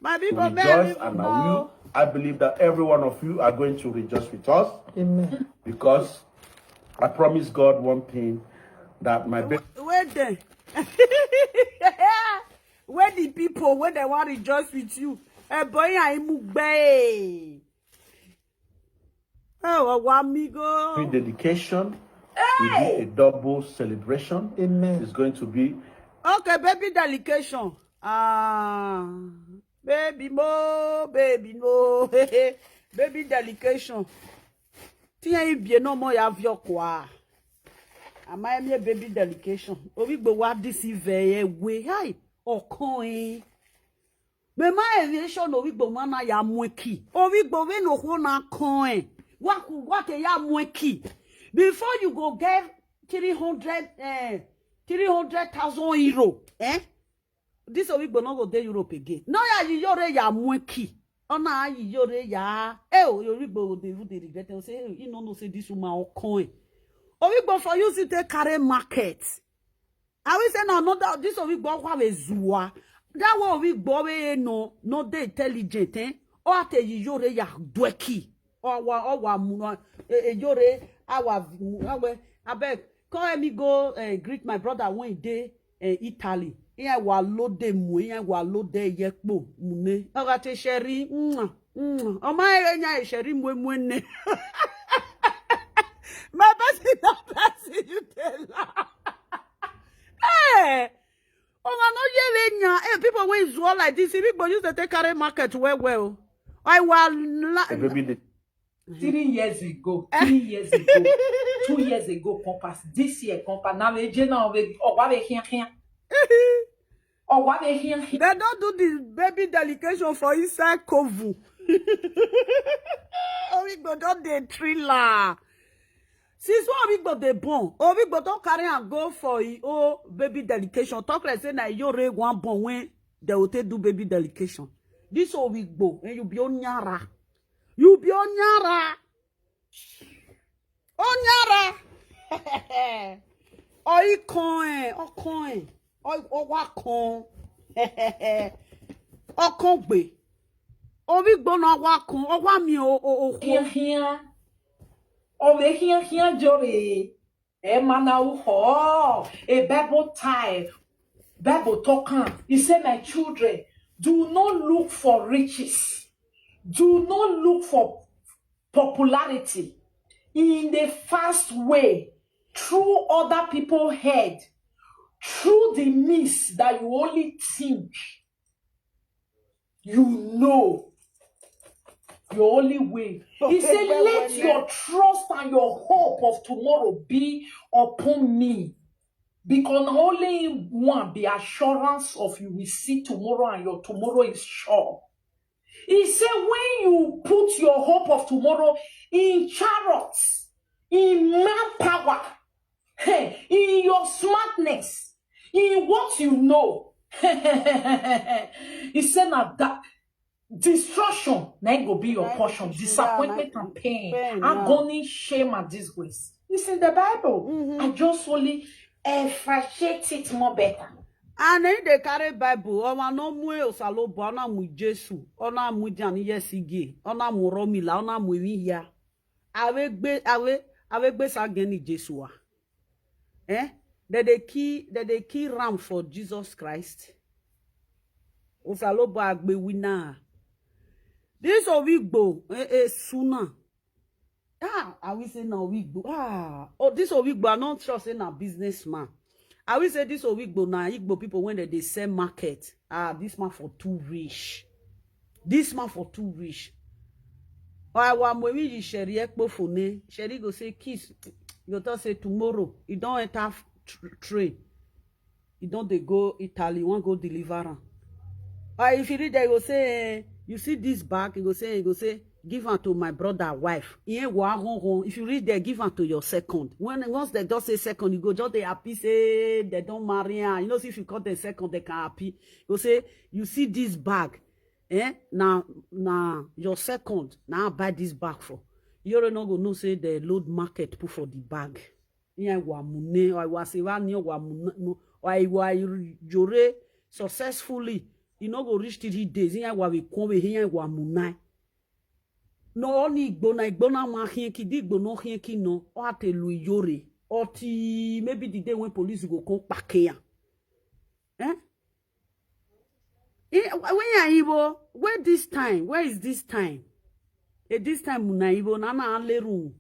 My people, may I rejoice leave and I now? Will. I believe that every one of you are going to rejoice with us. Amen. Because I promise God one thing, that my best Where the where the people where they want to rejoice with you? Eh, boy, I mugbe. Oh, wa amigo. Dedication will be a double celebration. Amen. It's going to be Okay, baby dedication. Ah, baby mo, baby mo, baby dedication. Tiye ibie no mo ya vio kwa. Ama emi baby dedication. Obi gbo wa this ive we. Hi, okon. Me ma eviation obi gbo ma na ya mweki. Obi gbo we no ho na kon. Wa ku wa te ya mweki. Before you go get three hundred, eh, three hundred thousand euro, eh? This Owigbo no go dey Europe again. No ya yiyore ya mweki. Ona yiyore ya. Eh, o Owigbo go dey even dey regret. Say, "Hey, he no know say this woman o coin." Owigbo for use it take carry market. I will say na another this Owigbo have a zua. That one Owigbo we no no dey intelligent, eh? O ate yiyore ya dweki. Owa owa muno e yore awa awe abeg come help me go uh, greet my brother when he dey uh, Italy. Ihe wa lode mu ihe wa lode yekpo mune. Oga te sheri nwa nwa. O ma ere nya sheri mwe mwe ne. My person na person you tell. Hey! Oh, I no hear nya. Hey, people when zuo like this, if people use to take carry market well well. I will la- Hey, baby, the Three years ago, three years ago, two years ago, compass. This year, compass. Now we je now we oh why we here here. Oh why we here here. They don't do the baby dedication for inside Kovu. Oh, we go don dey thriller. Since when we go dey born, oh we go don carry and go for e oh baby dedication. Talk like say na your one born when they will take do baby dedication. This oh we go and you be onyara. You be onyara. Onyara. Oi coin, o coin. Oi owa con. O con gbe. Obi gbona wa con. Owa mi o o o. Here here. O me here here jore. E mana uho, e Bible tie, Bible talk am. He say, "My children, do not look for riches. Do not look for popularity in the fast way, through other people's head, through the means that you only think." You know your only way. He said, "Let your trust and your hope of tomorrow be upon me." Because only one be assurance of you will see tomorrow and your tomorrow is sure. He said, when you put your hope of tomorrow in chariots, in manpower, hey, in your smartness, in what you know, he said, "Now that destruction na go be your portion, disappointment and pain, agony, shame and disgrace." It's in the Bible. I just only appreciate it more better. And then they carry Bible. Ọma no mu e osalobo, ọ na mu Jesu, ọ na mu Jan Yesige, ọ na mu Romila, ọ na mu Emiya. Awe gbe awe awe gbe sageni Jesu wa. Eh? That they kill that they kill ram for Jesus Christ. Osalobo agbe winner. This Owigbo eh, eh, suna. Ah, I will say na Owigbo. Ah, oh, this Owigbo, I'm not sure say na businessman. I will say this Owigbo na Igbo people when they, they sell market. Ah, this man for too rich. This man for too rich. Or I want when you share ekpo for ne. Sherry go say kiss. You go talk say tomorrow. You don't enter tr- train. You don't they go Italy. One go deliver am. Or if you read there, you go say, eh, you see this bag. You go say, you go say, give am to my brother wife. He ain't wa hon hon. If you read there, give am to your second. When once they just say second, you go just they happy say they don't marry her. You know, see if you call them second, they can happy. You go say, you see this bag. Eh? Na, na your second, na I buy this bag for. Iyore no go know say they load market put for the bag. Iya wa mune, or I was even near wa mune, no, or I wa jore successfully. You no go reach three days. Iya wa we come, iya wa mune. No, only Igbo na, Igbo na ma hien ki, di Igbo no hien ki no, o ate lu Iyore. Oti, maybe the day when police go come pack ya. Eh? Eh, when you are Igbo, where this time? Where is this time? Eh, this time muna Igbo, na na aleru.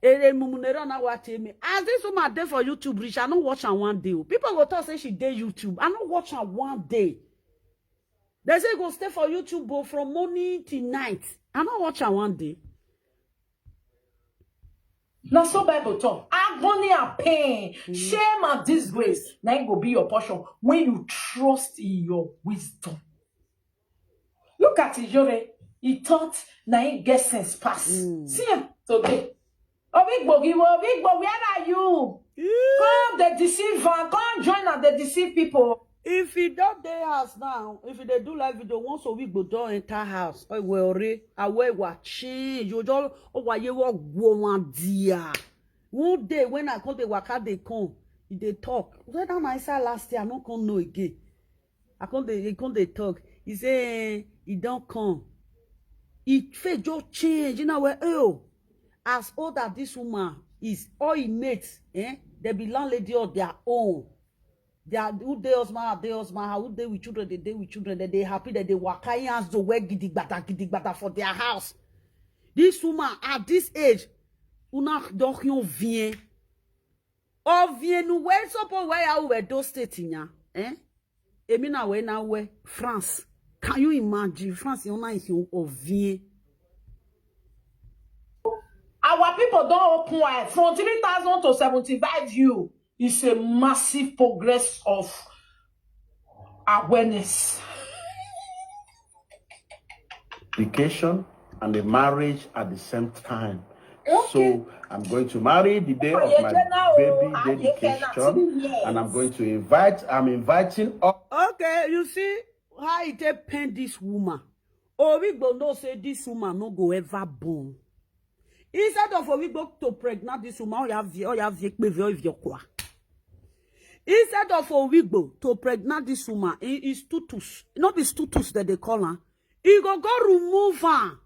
Eh, eh, mumunero na watch me. As this woman there for YouTube reach, I no watch her one day. People go talk say she dey YouTube. I no watch her one day. They say go stay for YouTube, but from morning till night. I no watch her one day. Na so Bible talk. Agony and pain, shame and disgrace. Na it go be your portion when you trust in your wisdom. Look at Iyore. He thought na him get sense pass. See am today. Obigbo, Obigbo, where are you? Come, they deceive am. Come join am, they deceive people. If he don dey house now, if he dey do live video, once a week go don enter house. Oh, well, re, away wa change. You just, oh, why you walk go one dear. One day when I come, the waka dey come, he dey talk. Whether na inside last year, I no come know again. I come dey, he come dey talk. He say, eh, he don come. He face just change. You know where, oh, as old as this woman is, all he mates, eh, they be landlady of their own. They are, who dey husband, they husband, how who dey with children, they dey with children, they dey happy, they dey waka in hands to wear gidigbata, gidigbata for their house. This woman at this age, una don yon vien. Ovien nu we so po we ya we do state nya, eh? Emi na we na we France. Can you imagine? France, you na ovien. Our people don open eye from three thousand to seventy-five U. It's a massive progress of awareness. Education and the marriage at the same time. So I'm going to marry the day of my baby dedication, and I'm going to invite, I'm inviting all. Okay, you see how e take pain this woman. Owigbo know say this woman no go ever born. Instead of Owigbo to pregnant this woman, oya vie, oya vie pe vie, oya vie kwa. Instead of Owigbo to pregnant this woman, he is tutus. No be tutus that they call her. He go go remove her.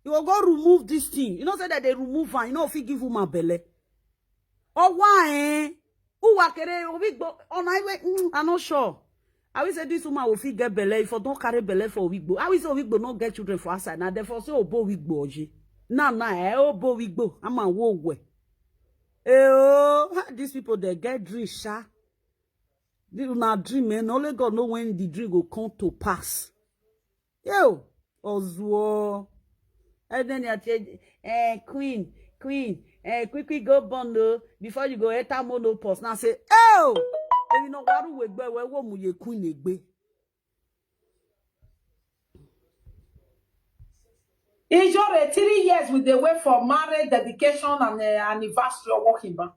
He go go remove this thing. You know say that they remove her. You know if he give woman belle. Oh why, eh? Who wa kere Owigbo? On I way, mm, I'm not sure. I will say this woman will fit get belle if I don't carry belle for Owigbo. I will say Owigbo not get children for outside. Now therefore say Obo Owigbo oji. Now now eh Obo Owigbo. I'm a wo we. Eh oh, ha, these people they get drink sha. This na dream, man. Only God know when the dream go come to pass. Yo, Ozuo. And then you say, eh, queen, queen, eh, quick, quick, go born, no, before you go enter monopause. Now say, oh, and you know what we gbe we wo mu ye queen egbe. Ijore, three years we dey wait for marriage dedication and uh, anniversary of working back.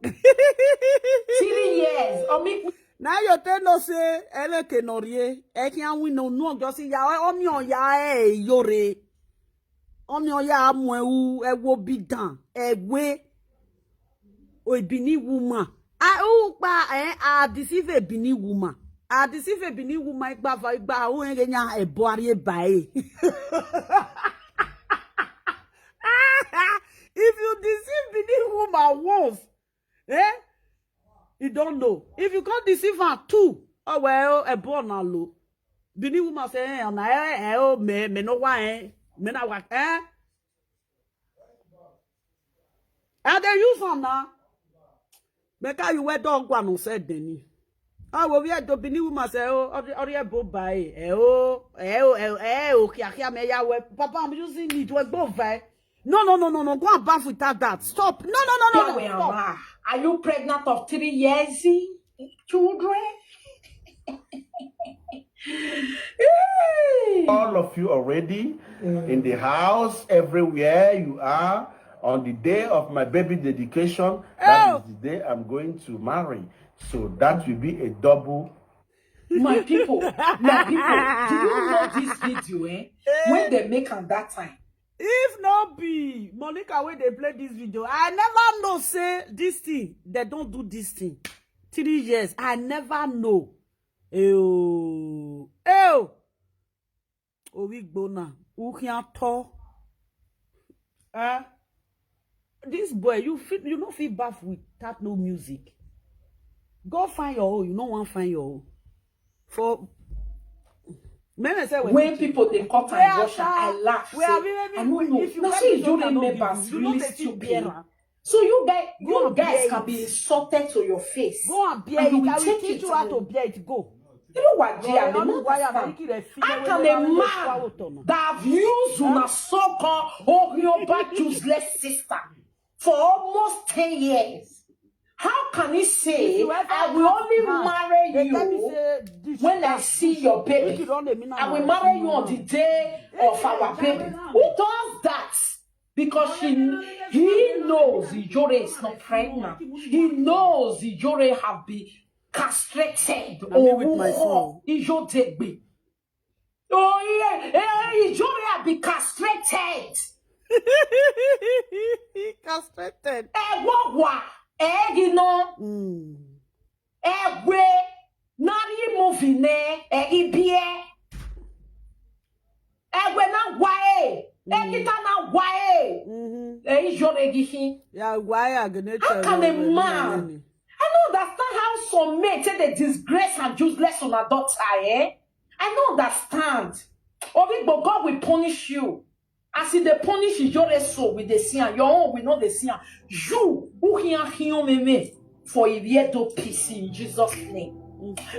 Three years. Omi Now you tell us say eleke norie, eki an win no no just ya omi oya e yore. Omi oya amu ewu ewo bidan ewe. O Benin woman. A o pa eh a deceive a Benin woman. A deceive a Benin woman igba fa igba o en nya e bo ari e ba e. If you deceive Benin woman once, eh? You don't know. If you can't deceive her too, oh well, a born a low. Benin woman say, eh, na eh, eh, oh, me, me no why, eh? Me na wa, eh? And they use her now. Make you wear dog one who said Denny. I will wear the Benin woman say, oh, or the bo by, eh, oh, eh, oh, eh, oh, kia, kia, me ya we. Papa, I'm using it, we go by. No, no, no, no, no. Go and bath without that. Stop. No, no, no, no, no. Stop. Are you pregnant of three years? Children? All of you already in the house, everywhere you are, on the day of my baby dedication, that is the day I'm going to marry. So that will be a double My people, my people, do you know this video, eh? When they make am that time? If no be Monica wey dey play this video, I never know say this thing, they don't do this thing. Three years, I never know. Ew. Ew. Owigbona, Uhiato. Eh? This boy, you fit, you no fit baff without no music. Go find your own. You no wan find your own. For many say When people dey cut and wash, I laugh. Say, I no know. Na so Ijore members really stupid. So you guys, you guys can be insulted to your face. Go and bear it. I will teach you how to bear it. Go. You know what, Jay? I don't understand. How can a man that have used una so-called Orionba useless sister for almost ten years, how can he say, I will only marry you when I see your baby? I will marry you on the day of our baby. Who does that? Because she, he knows Ijore is not pregnant. He knows Ijore have been castrated. Ijodegbe. Oh yeah, eh, Ijore have been castrated. Castrated. Egwogwa, egino, egwe, nari movie ne, egibie. Egwe na wae, egita na wae. Eh, Ijore gihi. Yeah, why are gonna How can a man? I don't understand how some men take the disgrace and useless on a daughter, eh? I don't understand. Obigbo, God will punish you. As he dey punish Ijore so with the sin, your own we know the sin. You, who here, here, me, me, for if yet do peace in Jesus' name.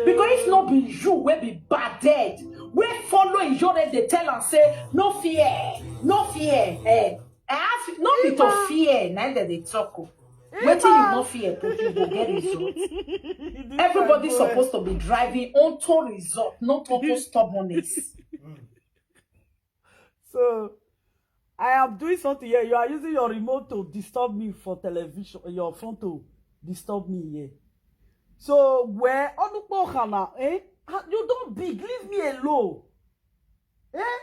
Because if not be you, we be bad dead. We follow Ijore, they tell and say, no fear, no fear. Eh, I have no bit of fear. Neither they talk. Wetin you no fear, put you go get result. Everybody supposed to be driving onto result, not onto stubbornness. So I am doing something here. You are using your remote to disturb me for television, your phone to disturb me here. So where Onukpo Hana, eh? You don't big, leave me alone. Eh?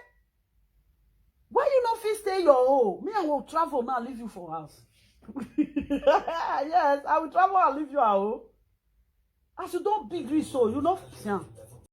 Why you not fit stay your home? Me, I will travel now, leave you for house. Yes, I will travel and leave you at home. As you don't big reach so, you know, yeah.